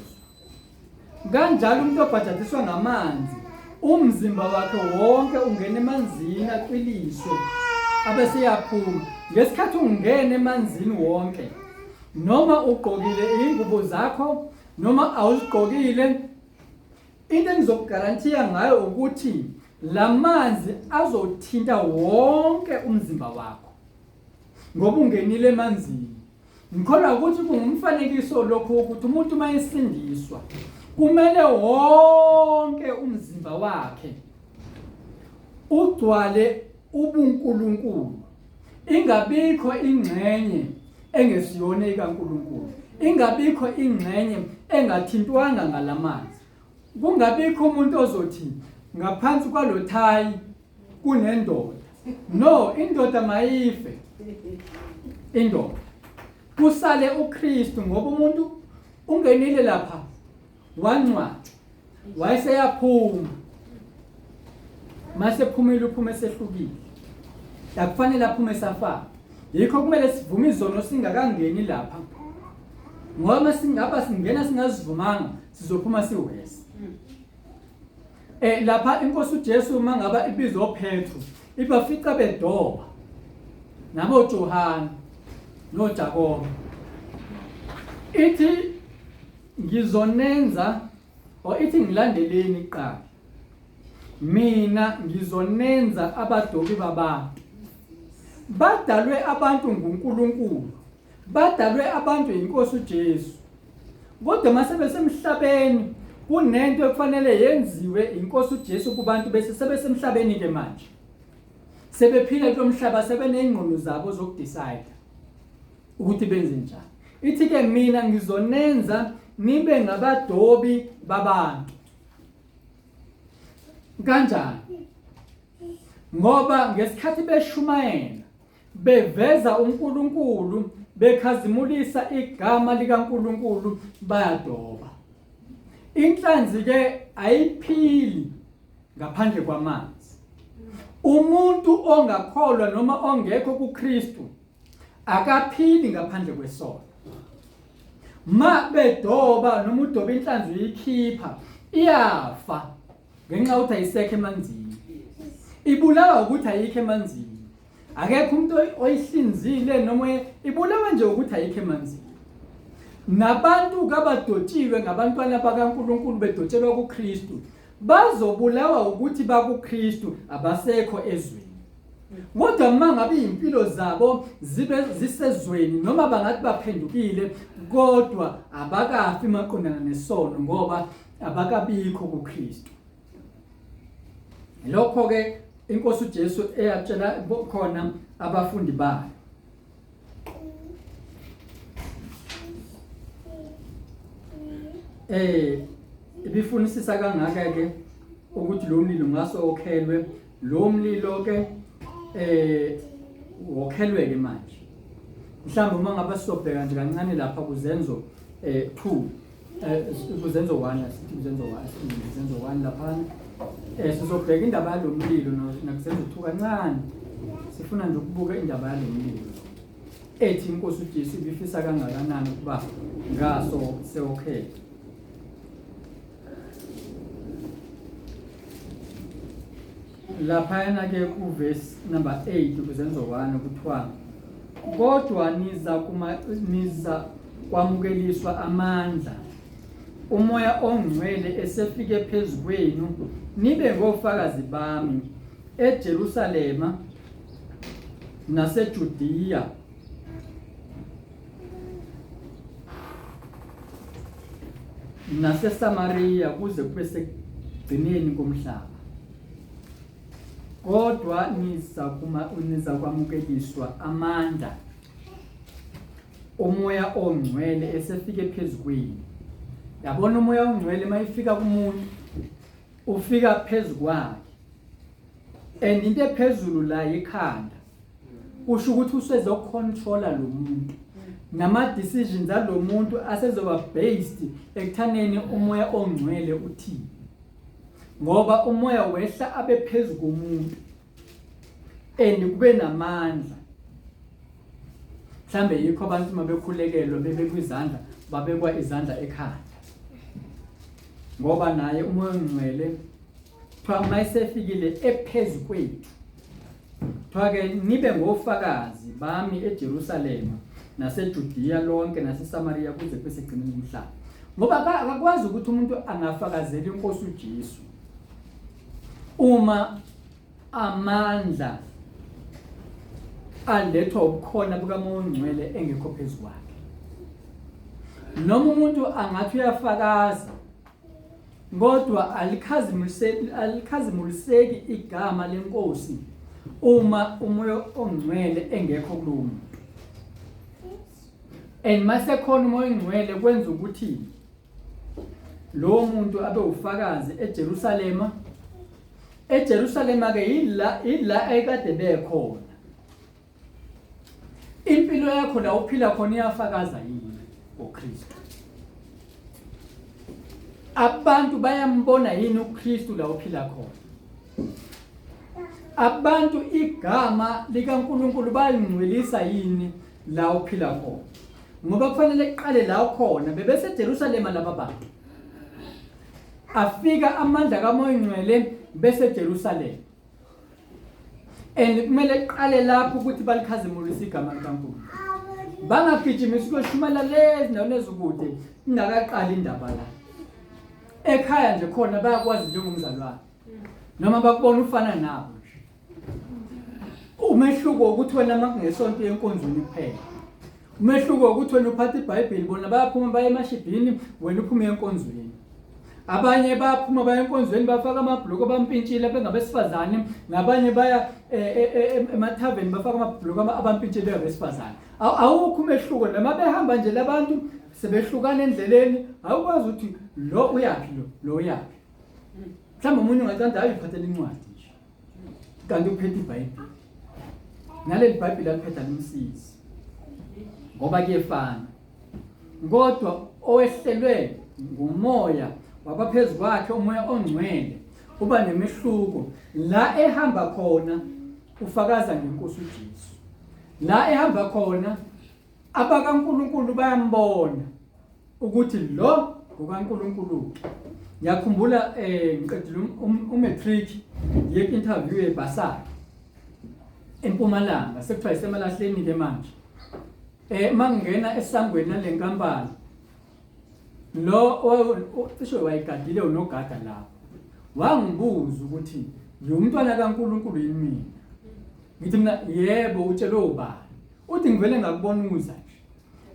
Kanjalo umuntu obhajadiswa ngamanzi umzimba wakhe wonke ungena emanzini acwiliswe abese yaphuma. Ngesikhathi ungena emanzini wonke noma ugqokile iy'ngubo zakho noma awuzigqokile into engizokugarantiya ngayo ukuthi la manzi azothinta wonke umzimba wakho ngoba ungenile emanzini. Ngikholwa ukuthi kungumfanekiso lokhu ukuthi umuntu uma esindiswa kumele wonke umzimba wakhe ugcwale ubuNkulunkulu, ingabikho ingxenye engesiyona ekaNkulunkulu, ingabikho ingxenye engathintwanga ngalamanzi. Kungabikho umuntu ozothi ngaphansi kwalothayi kunendoda. No, indoda mayife. Indoda. Kusale uKristu ngoba umuntu ungenile lapha wangcwatshwa wayeseyaphuma. Mase phumile uphume esehlukile. Akufanele aphume safana. Yikho kumele sivume izono singakangeni lapha. Ngoba singaba singena singazivumanga sizophuma siwesi. Lapha inkosi uJesu mangaba ibizwa oPetru ibafica bedoba nabo Johane noJakobe. Ithi ngizonenza or ithi ngilandeleni kuqala. Mina ngizonenza abadobi babantu. Badalwe abantu nguNkulunkulu. Badalwe abantu inkosi uJesu. Kodwa mase besemhlabeni kunento ekufanele yenziwe inkosi uJesu kubantu bese sebesemhlabeni ke manje. Sebephila kulomhlaba sebenezingqondo zabo zokudecide ukuthi benze njani. Ithi ke mina ngizonenza nibe ngabadobi babantu. Kanjani? Ngoba ngesikhathi beshumayela beveza uNkulunkulu bekhazimulisa igama likaNkulunkulu bayadoba. Inhlanzi ke ayiphili ngaphandle kwamanzi. Umuntu ongakholwa noma ongekho kuKristu akaphili ngaphandle kwesono. Ma bedoba noma udoba inhlanzi uyikhipha iyafa ngenxa yokuthi ayisekho emanzini. Ibulawa ukuthi ayikho emanzini. Akekho umuntu oyihlinzile noma ibulawa nje ukuthi ayikho emanzini. Nabantu kabadotshiwe ngabantwana bakaNkulunkulu bedotshelwa kuKristu bazobulawa ukuthi bakuKristu abasekho ezweni. Kodwa uma ngabe izimpilo zabo zibe zisezweni noma bangathi baphendukile kodwa abakafi maqondana nesono ngoba abakabikho kuKristu. Lokho ke inkosi uJesu eyatshela khona abafundi bayo. Ibifunisisa kangaka ke ukuthi lo mlilo ngaso okhelwe lo mlilo ke wokhelwe ke manje. Mhlawumbe uma ngabe sizobheka nje kancane lapha kuzenzo 2 kuzenzo 1 asithi kuzenzo 1 kuzenzo 1 lapha sizobheka indaba yalo mlilo nakuzenzo 2 kancane. Sifuna nje ukubuka indaba yalo mlilo ethi inkosi uJesu ibifisa kangakanani ukuba ngaso sewokhele. Laphayana ke kuvesi number 8 kuzenzo 1 kuthiwa kodwa niza kuma niza kwamukeliswa amandla umoya ongcwele esefike phezu kwenu nibe ngofakazi bami eJerusalema naseJudiya naseSamariya kuze kube sekugcineni komhlaba. Kodwa niza kwamukeliswa amandla umoya ongcwele esefike phezu kwenu. Yabona umoya ongcwele mayifika kumuntu ufika phezu kwakhe. And into ephezulu la ikhanda. Kusho ukuthi usezocontrola lo muntu. Nama-decisions alo muntu asezoba based ekuthaneni umoya ongcwele uthini. Ngoba umoya wehla abe phezu komuntu and kube namandla. Mhlambe yikho abantu uma bekhulekelwa bebekwa izandla babekwa izandla ekhanda. Ngoba naye umoya ongcwele kuthiwa uma esefikile ephezu kwethu kuthiwa ke nibe ngofakazi bami eJerusalema naseJudiya lonke naseSamariya kuze kube sekugcineni komhlaba. Ngoba akakwazi ukuthi umuntu angafakazela inkosi uJesu uma amandla alethwa ubukhona bukaMoya oNgcwele engekho phezu kwakhe. Noma umuntu angathi uyafakaza kodwa alikhazimuliseki igama lenkosi uma umoya ongcwele engekho kulowo muntu. And masekhona umoya ongcwele kwenza ukuthi lowo muntu abe ufakazi eJerusalema. EJerusalema ke yila ila ekade bekhona. Impilo yakho la uphila khona iyafakaza yini ngoKristu? Abantu bayambona yini uKristu la uphila khona? Abantu igama likaNkulunkulu bayalingcwelisa yini la uphila khona? Ngoba kufanele kuqale la ukhona. BebeseJerusalema laba bantu. Afika amandla kaMoya oNgcwele bese Jerusalema. And kumele kuqale lapho ukuthi balikhazimulise igama likaNkulunkulu. Bangagijimisi ukuyoshumayela lezi ndaweni ezikude ingakaqali indaba la. Ekhaya nje khona bayakwazi njengomzalwane. Noma bakubona ufana nabo nje. Umehluko ukuthi wena makungesonto yenkonzweni kuphela. Umehluko ukuthi wena uphatha iBhayibheli bona bayaphuma baye emashibhini wena uphume enkonzweni. Abanye bayaphuma baye enkonzweni bafaka amabhuluko abampintshile bengabesifazane nabanye baya e, e, e, emathaveni bafaka amabhuluko abampintshile bengabesifazane. Awukho umehluko noma behamba nje labantu sebehlukana endleleni awukwazi ukuthi lo uyaphi lo lo uyaphi. Mhlawumbe omunye ungacanda hayi uphathela incwadi nje. Kanti uphethe iBhayibheli. Naleli Bhayibheli aliphetha limsizi. Ngoba kuyefana. Kodwa owehlelwe ngumoya wabaphezu kwakhe umoya ongcwele uba nemehluko la ehamba khona ufakaza ngenkosi uJesu. La ehamba khona abakaNkulunkulu bayambona ukuthi lo ngokaNkulunkulu. Ngiyakhumbula eh ngiqedile um, um, umatric ngiye interview eBasari eMpumalanga sekuthiwa isemalahleni ke manje. Eh mangena esangweni nalenkampani lo cishe wayegadile unogada lapho wangibuza ukuthi ngiwumntwana kaNkulunkulu yini mina ngithi mina yebo utshelwe ubani uthi ngivele ngakubona uza nje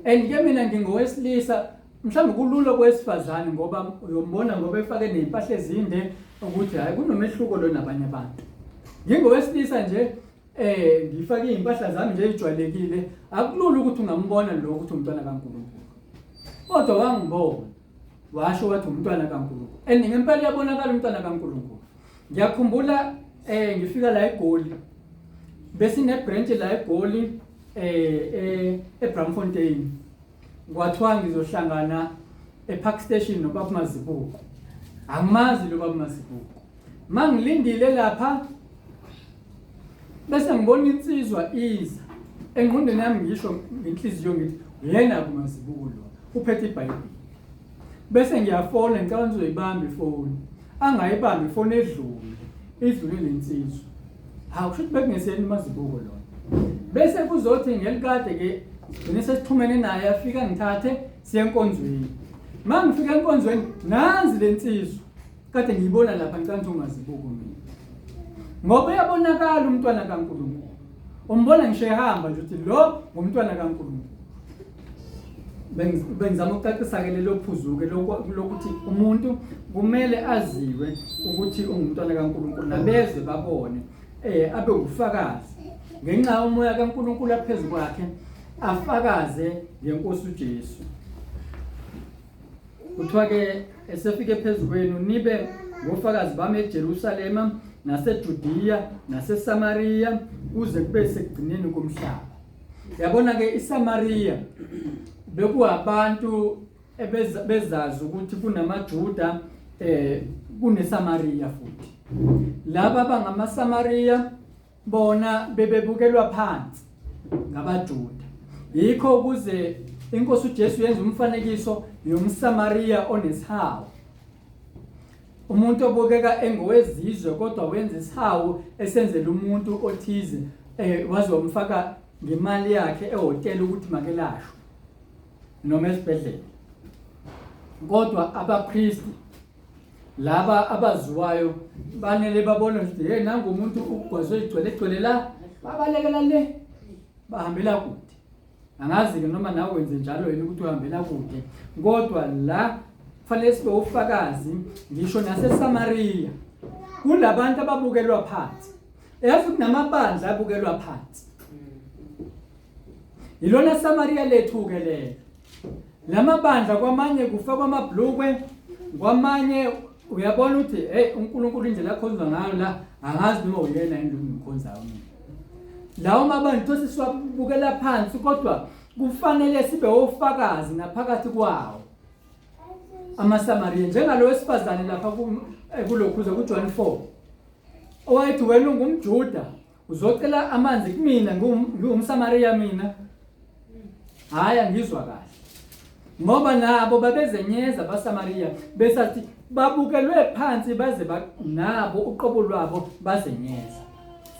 And ke mina ngingowesilisa mhlawumbe kulula kwesifazane ngoba uyombona ngoba efake nezimpahla ezinde ukuthi hayi kunomehluko lo nabanye abantu. Ngingowesilisa nje eh ngifake izimpahla zami nje ejwayelekile akulula ukuthi ungambona lo ukuthi umntwana kaNkulunkulu. Kodwa wangibona washo wathi umntwana kaNkulunkulu. And ngempela uyabonakala umntwana kaNkulunkulu. Ngiyakhumbula eh ngifika la eGoli besine branch la eGoli eh, eh eBramfontein kwathiwa ngizohlangana ePark Station nobaba Mazibuko angimazi lo baba Mazibuko mangilindile lapha bese ngibona insizwa iza engqondweni yami ngisho ngenhliziyo ngithi uyena kumazibuko lo uphethe iBhayibheli bese ngiyafona ngicela nizoyibamba ifoni angayibambi ifoni edlule idlule lensizwa hawu kusho ukuthi bekungeseni mazibuko lona bese kuzothi ngelikade ke gcine sesixhumene naye afika ngithathe siye enkonzweni uma ngifika enkonzweni nanzi le nsizwa kade ngiyibona lapha ngicela ukuthi ungazibuko mina ngoba uyabonakala umntwana kaNkulunkulu umbona ngisho ehamba nje ukuthi lo ngumntwana kaNkulunkulu bengizama ukucacisa-ke lelo phuzu-ke lokuthi umuntu kumele aziwe ukuthi ungumntwana kaNkulunkulu nabezwe babone eh abe ufakazi ngenxa yomoya kaNkulunkulu aphezu kwakhe afakaze ngenkosi uJesu kuthiwa ke esefike phezu kwenu nibe ngofakazi bami eJerusalema naseJudiya naseSamariya kuze kube sekugcineni komhlaba. Yabona ke iSamariya bekuwabantu bezazi ukuthi kunamaJuda kuneSamariya futhi. Laba bangamaSamariya bona bebebukelwa phansi ngabaJuda. Yikho ukuze inkosi uJesu yenza umfanekiso yomSamariya onesihawu. Umuntu obukeka engowezizwe kodwa wenza isihawu esenzela umuntu othize waze wamfaka ngemali yakhe ehhotela ukuthi makelashwe noma esibhedlela. Kodwa abapristi laba abaziwayo banele babona ukuthi hey nangu umuntu ugwazwe igcwele egcwele la, babalekela le, bahambela kude. Angazi-ke noma nawe wenze njalo yini ukuthi uhambela kude, kodwa la kufanele sibe ufakazi ngisho naseSamariya kulabantu ababukelwa phansi. Yazi kunamabandla abukelwa phansi. Yilona Samariya lethu-ke lelo. Lamabandla kwamanye kufakwa amabhlukwe, kwamanye uyabona ukuthi hey uNkulunkulu indlela akhonzwa ngayo la angazi noma uyena yini lo ngimkhonzayo mina. Lawo mabandla those siwabukela phansi kodwa kufanele sibe ofakazi naphakathi kwawo. AmaSamariya njengalo wesifazane lapha kulokhuza kuJohn 4 owayethi wena ungumJuda uzocela amanzi kumina ngiwumSamariya mina. Hhayi angizwa kahle. Ngoba nabo babezenyeza abaSamariya besathi babukelwe phansi baze nabo uqobo lwabo bazenyeza.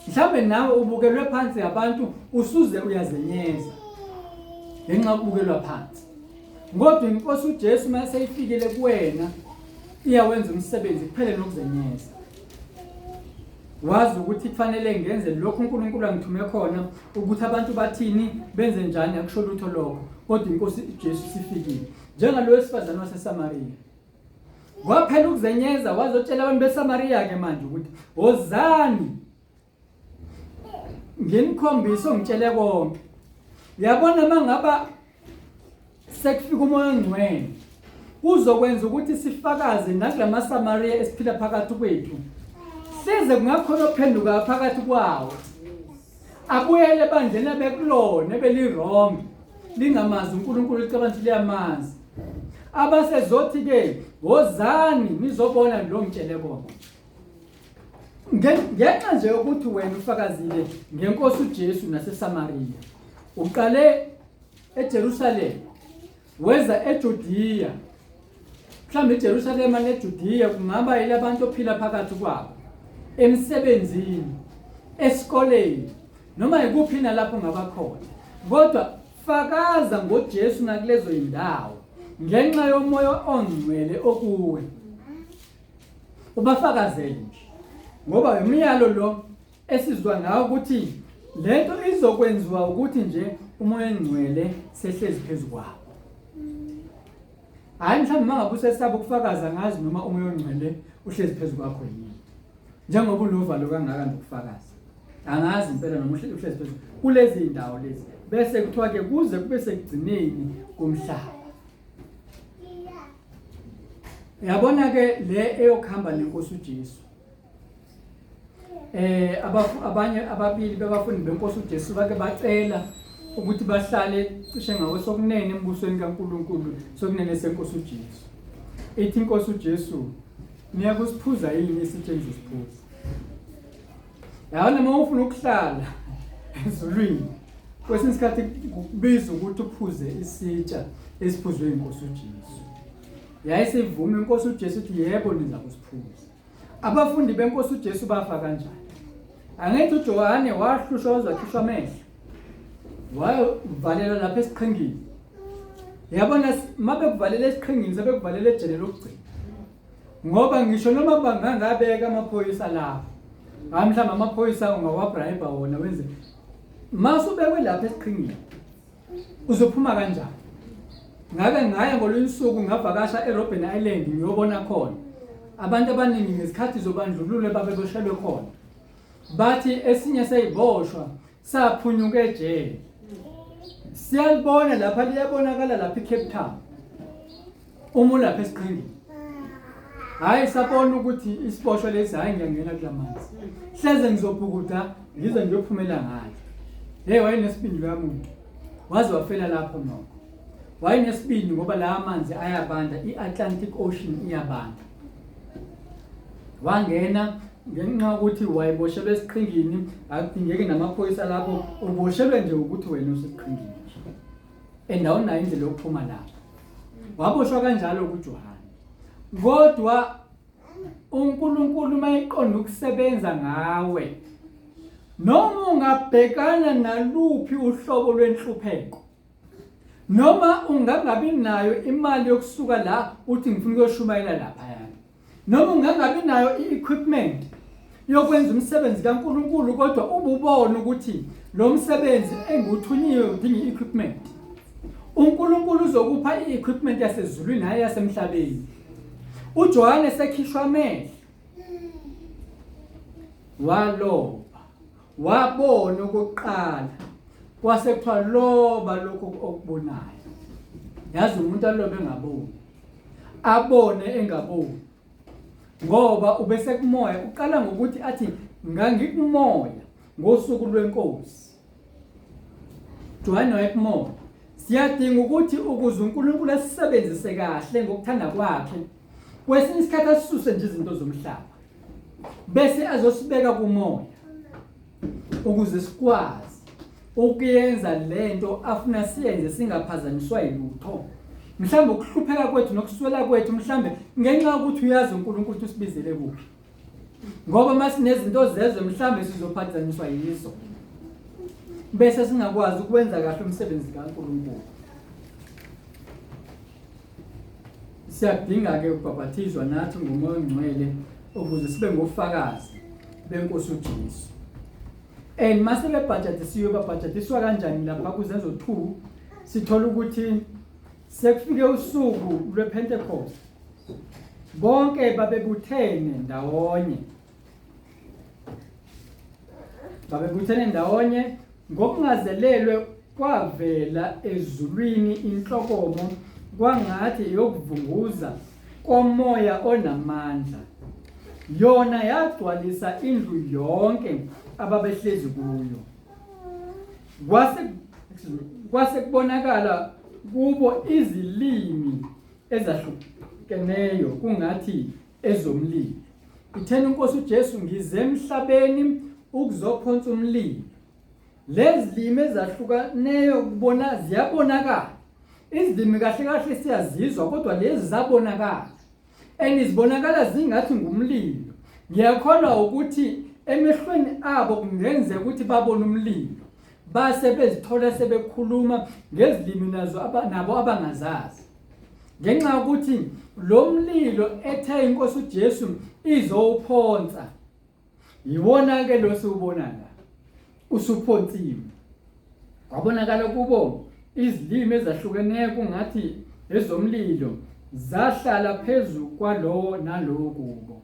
Mhlawumbe nawe ubukelwe phansi abantu usuze uyazenyeza ngenxa yokubukelwa phansi. Kodwa inkosi uJesu uma seyifikile kuwena iyawenza umsebenzi kuphele nokuzenyeza. Wazi ukuthi kufanele ngenze lokhu uNkulunkulu angithume khona, ukuthi abantu bathini benze njani akusho lutho lokho, kodwa inkosi uJesu sifikile. Njengalo wesifazane waseSamariya. Kwaphela ukuzenyeza wazotshela abantu beSamariya ke manje ukuthi wozani nginikhombise ongitshele konke. Uyabona mangaba sekufika umoya ongcwele uzokwenza ukuthi sifakaze nakulamaSamariya esiphila phakathi kwethu, size kungakhona ophenduka phakathi kwawo abuyele ebandleni abekulona ebeliwrong lingamazi uNkulunkulu licabanga ukuthi liyamazi, abasezothi-ke wozani nizobona lo ngitshele kona. Ngenxa nje yokuthi wena ufakazile ngenkosi uJesu naseSamariya, uqale eJerusalema weza eJudiya. Mhlawumbe iJerusalema neJudiya kungaba yilabantu ophila phakathi kwabo, emsebenzini, esikoleni, noma yikuphi nalapho ungaba khona, kodwa fakaza ngoJesu nakulezo indawo ngenxa yomoya ongcwele okuwe. Ubafakazele nje, ngoba umyalo lo esizwa ngawo ukuthi lento izokwenziwa ukuthi nje umoya ongcwele sehlezi phezu kwabo. Hayi mhlawumbe uma ngabe usesaba ukufakaza ngazi noma umoya ongcwele uhlezi phezu kwakho yini, njengoba unovalo kangaka nokufakaza. Angazi impela noma uhlezi phezu kulezi zindawo lezi, bese kuthiwa ke kuze kube sekugcineni komhlaba. Uyabona ke le eyokuhamba nenkosi uJesu. Abanye ababili bebafundi benkosi uJesu bake bacela ukuthi bahlale cishe ngawesokunene embusweni kaNkulunkulu, sokunene senkosi uJesu. Ithi inkosi uJesu, niyakusiphuza yini isitsha engizosiphuza? Yabona uma ufuna ukuhlala ezulwini kwesinye isikhathi kukubiza ukuthi uphuze isitsha esiphuzwe inkosi uJesu. Yayisivuma inkosi uJesu ukuthi yebo niza kusiphuza. Abafundi benkosi uJesu bafa kanjani? Angithi uJohane wahlushwa waze wakhishwa amehlo, wayovalelwa lapha esiqhingini. Yabona uma bekuvalela esiqhingini sebekuvalela ejele lokugcina, ngoba ngisho noma bangangabeka amaphoyisa lapho, hayi mhlawumbe amaphoyisa ungawabribe wona wenze, masubekwe lapha esiqhingini uzophuma kanjani? Ngake ngaya ngolunye usuku ngavakasha eRobben Island ngiyobona khona abantu abaningi ngesikhathi zobandlululo babeboshelwe khona. Bathi esinye seyiboshwa saphunyuka ejele, siyalibona lapha, liyabonakala lapha iCape Town uma ulapha esiqhingini. Hhayi sabona ukuthi isiboshwa lesi hhayi ngiyangena kula manzi. Hleze ngizobhukuda ngize ngiyophumela ngale. Hey wayenesibindi loya muntu. Waze wafela lapho nokho. Wayenesibindi ngoba la manzi ayabanda, i-Atlantic Ocean iyabanda. Wangena ngenxa yokuthi wayeboshelwe esiqhingini, akudingeki namaphoyisa lapho, uboshelwe nje ukuthi wena usesiqhingini nje. And awunayo indlela yokuphuma lapho. Waboshwa kanjalo kuJohane. Kodwa uNkulunkulu uma eqonda ukusebenza ngawe noma ungabhekana naluphi uhlobo lwenhlupheko noma ungangabi nayo imali yokusuka la uthi ngifuna ukuyoshumayela laphayana noma ungangabi nayo i-equipment yokwenza umsebenzi kaNkulunkulu kodwa ububona ukuthi lo msebenzi engiwuthunyiwe udinga i-equipment uNkulunkulu uzokupha i-equipment yasezulwini hhayi yasemhlabeni uJohane sekhishwa amehlo waloba wabona okokuqala kwase kuthiwa loba lokho okubonayo yazi umuntu alobe engaboni abone engaboni ngoba ubesekumoya uqala ngokuthi athi ngangikumoya ngosuku lwenkosi Johane wayekumoya siyadinga ukuthi ukuze uNkulunkulu asisebenzise kahle ngokuthanda kwakhe kwesinye isikhathi asisuse nje izinto zomhlaba bese azosibeka kumoya ukuze sikwazi ukuyenza lento afuna siyenze singaphazanyiswa yilutho mhlawumbe ukuhlupheka kwethu nokuswela kwethu mhlawumbe ngenxa yokuthi uyazi uNkulunkulu ukuthi usibizele kuphi ngoba uma sinezinto zezwe mhlawumbe sizophazanyiswa yizo bese singakwazi ukwenza kahle umsebenzi kaNkulunkulu Siyakudinga-ke ukubhapathizwa nathi ngomoya ongcwele ukuze sibe ngofakazi benkosi uJesu. And mase bebhajadisiwe babhajadiswa kanjani lapha kuzenzo 2 sithola ukuthi sekufike usuku lwePentecost. Bonke babebuthene ndawonye. Babebuthene ndawonye ngokungazelelwe kwavela ezulwini inhlokomo kwangathi eyokuvunguza komoya onamandla. Yona yagcwalisa indlu yonke ababehlezi kuyo. Kwase kwase kubonakala kubo izilimi ezahlukeneyo kungathi ezomlilo. Ithena inkosi uJesu ngize emhlabeni ukuzophonsa umlilo. Lezi limi ezahlukaneyo kubona ziyabonakala. Izilimi kahle kahle siyazizwa kodwa lezi zabonakala. And zibonakala zingathi ngumlilo. Ngiyakholwa ukuthi emehlweni abo kungenzeka ukuthi babone umlilo. Base bezithola sebekhuluma ngezilimi nazo nabo abangazazi. Ngenxa yokuthi lo mlilo ethe inkosi uJesu izowuphonsa yiwona ke lo siwubona la usuphonsiwe kwabonakala kubo izilimi ezahlukeneyo kungathi ezomlilo zahlala phezu kwalowo nalowo kubo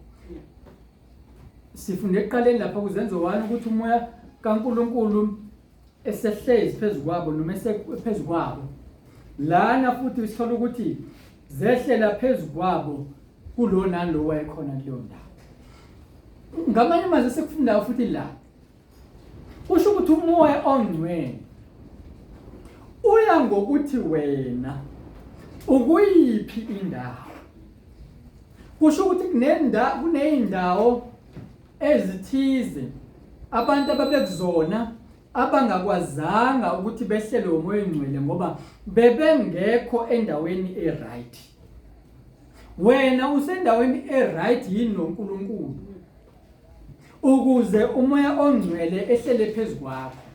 sifunde ekuqaleni lapha kuzenzo 1 ukuthi umoya kaNkuluNkulu esehlezi phezu kwabo noma esephezu kwabo lana futhi sithola ukuthi zehlela phezu kwabo kulo nalo wayekhona kuleyo ndawo ngamanye amazwi esikufundayo futhi la kusho ukuthi umoya ongcwele uya ngokuthi wena ukuyiphi indawo kusho ukuthi kunendawo kuneyindawo ezithize abantu ababekuzona abangakwazanga ukuthi behlelwe umoya ongcwele ngoba bebengekho endaweni e-right wena usendaweni e-right yini noNkulunkulu ukuze umoya ongcwele ehlele phezu kwakho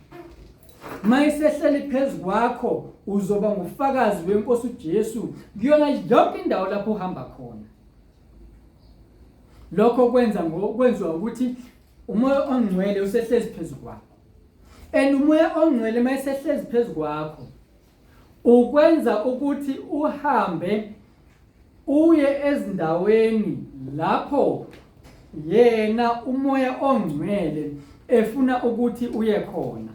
mayisehleli phezu kwakho uzoba ngufakazi wenkosi uJesu kuyona yonke indawo lapho uhamba khona lokho kwenza ngokwenziwa ukuthi umoya ongcwele usehlezi phezu kwakho and umoya ongcwele mayisehlezi phezu kwakho ukwenza ukuthi uhambe uye ezindaweni lapho yena umoya ongcwele efuna ukuthi uye khona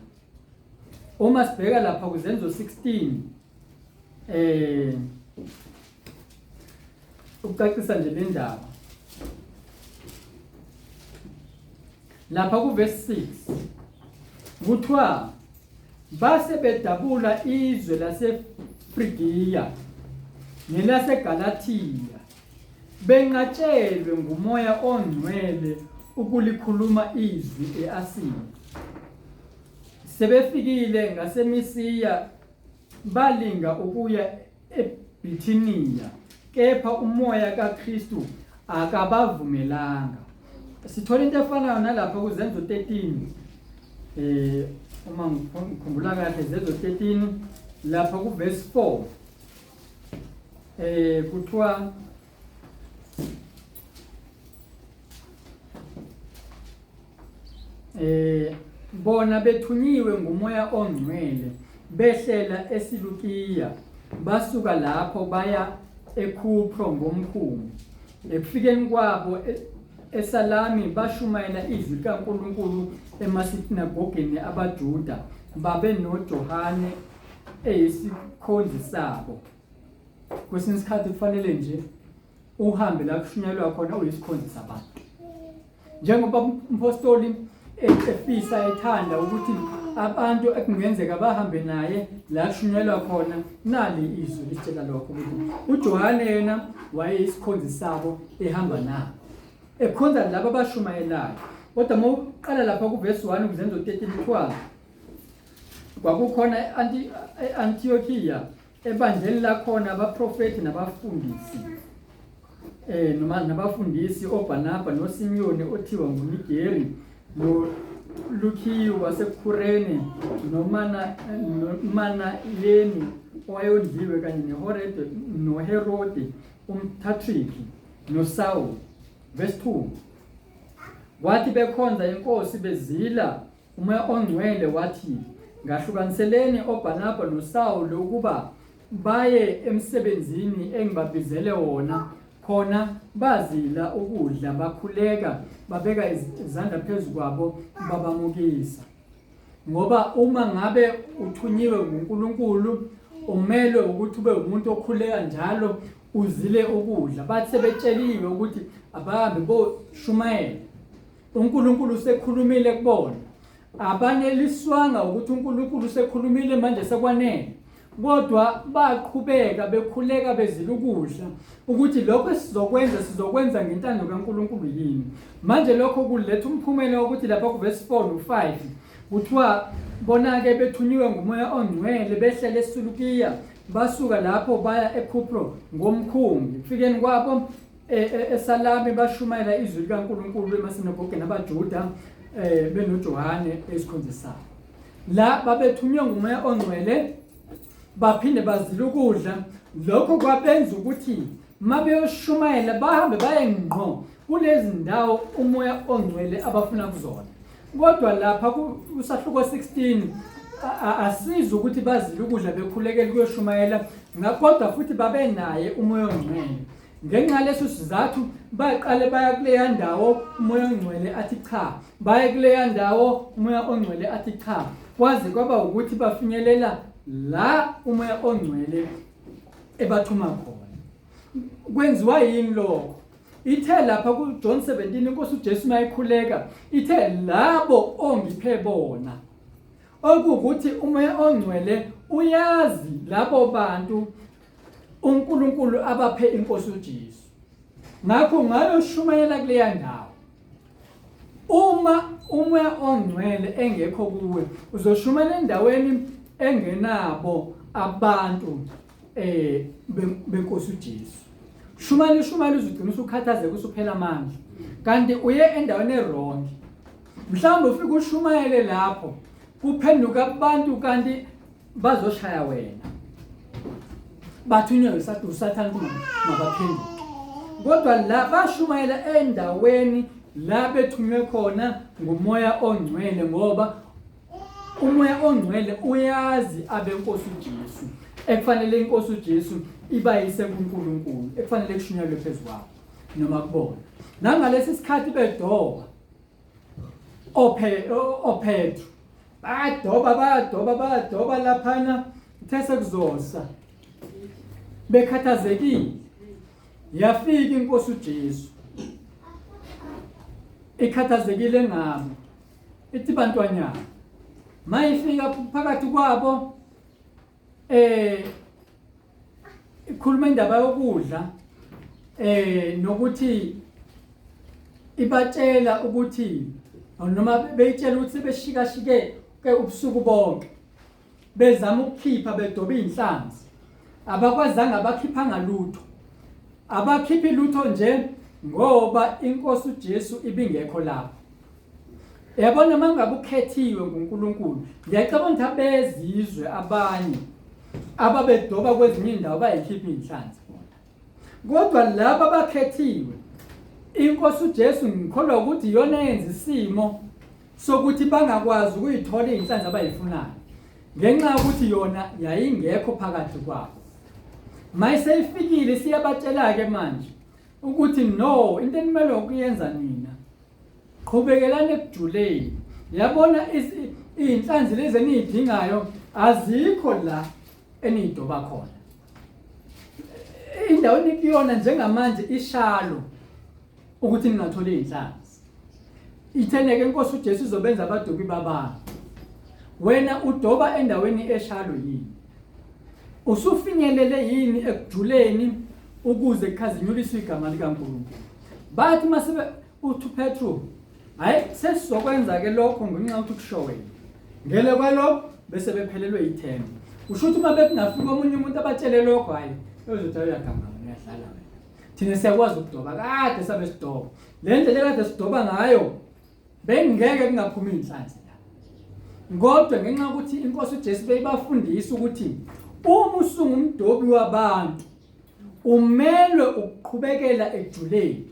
uma sibheka lapha kuzenzo 16 eh ukucacisa nje le ndaba. Lapha kuverse 6 kuthiwa base bedabula izwe laseFrigiya nelaseGalathiya benqatshelwe nguMoya oNgcwele ukulikhuluma izwi e-Asiya. Sebefikile ngaseMisiya balinga ukuya eBhithiniya, kepha umoya kaKristu akabavumelanga. Sithola into efanayo nalapha kuZenzo 13. Uma ngikhumbula kahle Zenzo 13 lapha kuverse 4. Kuthiwa bona bethunyiwe ngumoya ongcwele behlela eSilukiya basuka lapho baya eKhupro ngomkhumbi. Ekufikeni kwabo eSalami bashumayela izwi likaNkulunkulu emasinagogeni abaJuda, babe noJohane eyisikhonzi sabo. Kwesinye isikhathi kufanele nje uhambe la kushunyayelwa khona uyisikhonzi sabantu. Njengoba umpostoli efisa ethanda ukuthi abantu ekungenzeka bahambe naye la kushunyayelwa khona, nali izwi lisitshela lokho ukuthi uJohane yena wayeyisikhonzi sabo ehamba nabo, ekhonza laba abashumayelayo. Kodwa uma uqala lapha kuvesi 1 kuZenzo 13 kuthiwa kwakukhona e-Antiokiya ebandleni lakhona abaprofethi nabafundisi noma nabafundisi oBarnaba noSimiyoni othiwa nguNigeri noLukhiyu waseKhurene noManayeni owayondliwe kanye neHorede noHerode umThatriki noSawuli. Verse 2 Kwathi bekhonza inkosi bezila, uMoya oNgcwele wathi, ngahlukaniseleni oBarnaba noSawuli ukuba baye emsebenzini engibabizele wona. Khona bazila ukudla, bakhuleka, babeka izandla phezu kwabo, babamukisa. Ngoba uma ngabe uthunyiwe nguNkulunkulu, umelwe ukuthi ube umuntu okhuleka njalo, uzile ukudla. Bathi sebetsheliwe ukuthi abahambe boshumayela, uNkulunkulu usekhulumile kubona. Abaneliswanga ukuthi uNkulunkulu usekhulumile manje sekwanele, kodwa baqhubeka bekhuleka bezila ukudla ukuthi lokho esizokwenza sizokwenza ngentando kaNkulunkulu yini. Manje lokho kuletha umphumela wokuthi lapha kuvesi 4 no-5 kuthiwa bona-ke bethunyiwe nguMoya oNgcwele behlele eSulukiya, basuka lapho baya eKhupro ngomkhumbi. Kufikeni kwabo eSalami bashumayela izwi likaNkulunkulu emasinagogeni abaJuda benoJohane esikhonzi sabo. La babethunywe nguMoya oNgcwele baphinde bazila ukudla. Lokho kwabenza ukuthi mabeyoshumayela bahambe baye ngqo kulezi ndawo uMoya oNgcwele abafuna kuzona. Kodwa lapha kusahluko 16 asizi ukuthi bazile ukudla bekhulekela ukuyoshumayela, kodwa futhi babenaye uMoya oNgcwele. Ngenxa leso sizathu baqale baya kuleya ndawo uMoya oNgcwele athi cha, baye kuleya ndawo uMoya oNgcwele athi cha, kwaze kwaba ukuthi bafinyelela la uMoya oNgcwele ebathuma khona. Kwenziwa yini lokho? Ithe lapha kuJohn 17 inkosi uJesu mayikhuleka ithe labo ongiphe bona, okuwukuthi uMoya oNgcwele uyazi labo bantu uNkulunkulu abaphe inkosi uJesu. Ngakho ngayoshumayela kuleya ndawo. Uma uMoya oNgcwele engekho kuwe, uzoshumayela endaweni engenabo abantu benkosi uJesu. Shumayela ushumayela uzugcina usukhathazeka usuphela amandla. Kanti uye endaweni erong. Mhlawumbe ufike ushumayele lapho kuphenduka abantu kanti bazoshaya wena. Bathunywe uSathane ukuthi mabaphenduke. Kodwa la bashumayela endaweni la bethunywe khona nguMoya oNgcwele, ngoba uMoya oNgcwele uyazi abenkosi uJesu ekufanele inkosi uJesu ibayise kuNkulunkulu, ekufanele kushunyelwe phezu kwabo noma kubona. Nangalesi sikhathi bedoba oPetru bayadoba bayadoba bayadoba laphana, kuthe sekuzosa bekhathazekile, yafika inkosi uJesu. Ikhathazekile ngabo. Ithi bantwanyana. Mayifika phakathi kwabo eh ikhuluma indaba yokudla eh nokuthi ibatshela ukuthi noma beyitshela ukuthi sebeshikashike ke ubusuku bonke bezama ukukhipha bedoba izinhlanzi abakwazanga abakhiphanga lutho abakhiphi lutho nje ngoba inkosi uJesu ibingekho lapho. Yabona mangabe ukhethiwe nguNkulunkulu, ngiyacabanga ukuthi abezizwe abanye ababedoba kwezinye indawo bayikhipha inhlanzi bona. Kodwa laba abakhethiwe inkosi uJesu ngikholwa ukuthi iyona eyenza isimo sokuthi bangakwazi ukuyithola izinhlanzi abayifunayo ngenxa yokuthi yona yayingekho phakathi kwabo. Mayiseyifikile siyabatshela-ke manje ukuthi no into enimele ukuyenza nina Qhubekelani ekujuleni. Yabona iy'nhlanzi lezi eniy'dingayo azikho la eniyidoba khona. Indawo enikuyona njengamanje ishalo ukuthi ningatholi iy'nhlanzi. Itheneke inkosi uJesu izobenza abadobi babantu. Wena udoba endaweni eshalo yini? Usufinyelele yini ekujuleni ukuze kukhazinyuliswe igama likaNkulunkulu? Bathi mase Uthi uPetru, hayi sesizokwenza ke lokho ngenxa yokuthi kusho wena. Ngele kwalokho bese bephelelwe yithemba. Usho ukuthi uma bekungafika omunye umuntu abatshele lokho hayi uyozothi uyaganga uyadlala wena. Thina siyakwazi ukudoba kade sabe sidoba. Le ndlela ekade sidoba ngayo bengeke kungaphumi inhlanzi la. Kodwa ngenxa yokuthi inkosi uJesu beyibafundisa ukuthi uma usungumdobi wabantu umelwe ukuqhubekela ekujuleni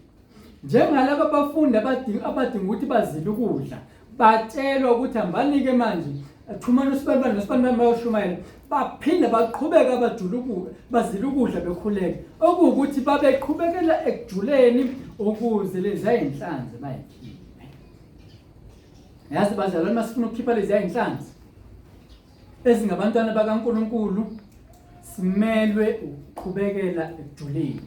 Njengalaba bafundi abadinga abadinga ukuthi bazile ukudla, batshelwa ukuthi hambanike manje thumani usibanibani nosibanibani bayoshumayela, baphinde baqhubeka bajula ukudla, bazile ukudla bekhuleka. Okuwukuthi babeqhubekela ekujuleni ukuze leziya yinhlanzi bayikhiphe. Yazi bazalwane masifuna ukukhipha leziya yinhlanzi ezingabantwana bakaNkulunkulu simelwe ukuqhubekela ekujuleni.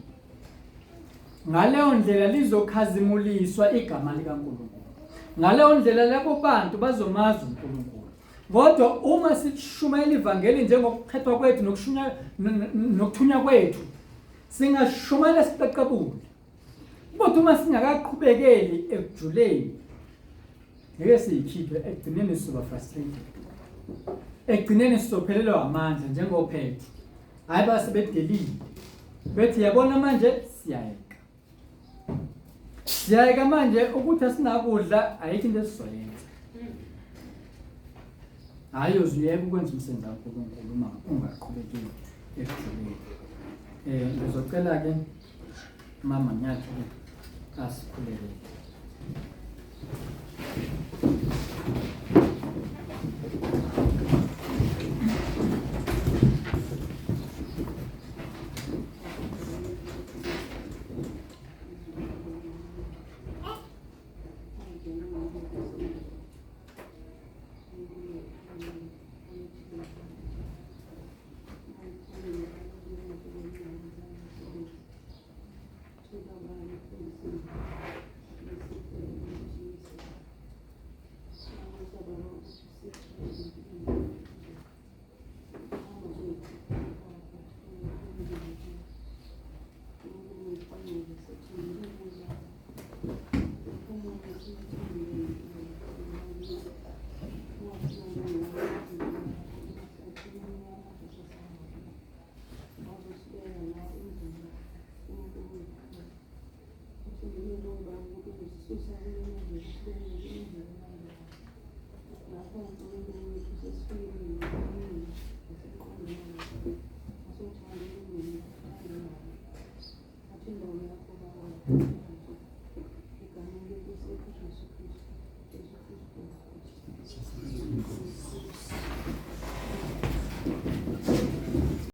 Ngaleyo ndlela lizokhazimuliswa igama likaNkulunkulu. Ngaleyo ndlela labo bantu bazomazi uNkulunkulu. Kodwa uma sishumayela ivangeli njengokukhethwa kwethu nokushunya nokuthunywa kwethu, singashumayela siqeqebule. Kodwa uma singakaqhubekeli ekujuleni, ngeke siyikhiphe ekugcineni sizoba frustrated. Ekugcineni sizophelelwa amandla njengophethu. Hayi base bedelile. Bethi yabona manje siyayeka. Siyayeka manje ukuthi asinakudla ayikho into esizoyenza. Hayi uzuyeka ukwenza umsebenzi kaNkulunkulu uma ungaqhubekile ekujuleni. Eh ngizocela ke mama Nyathi asikhulekele.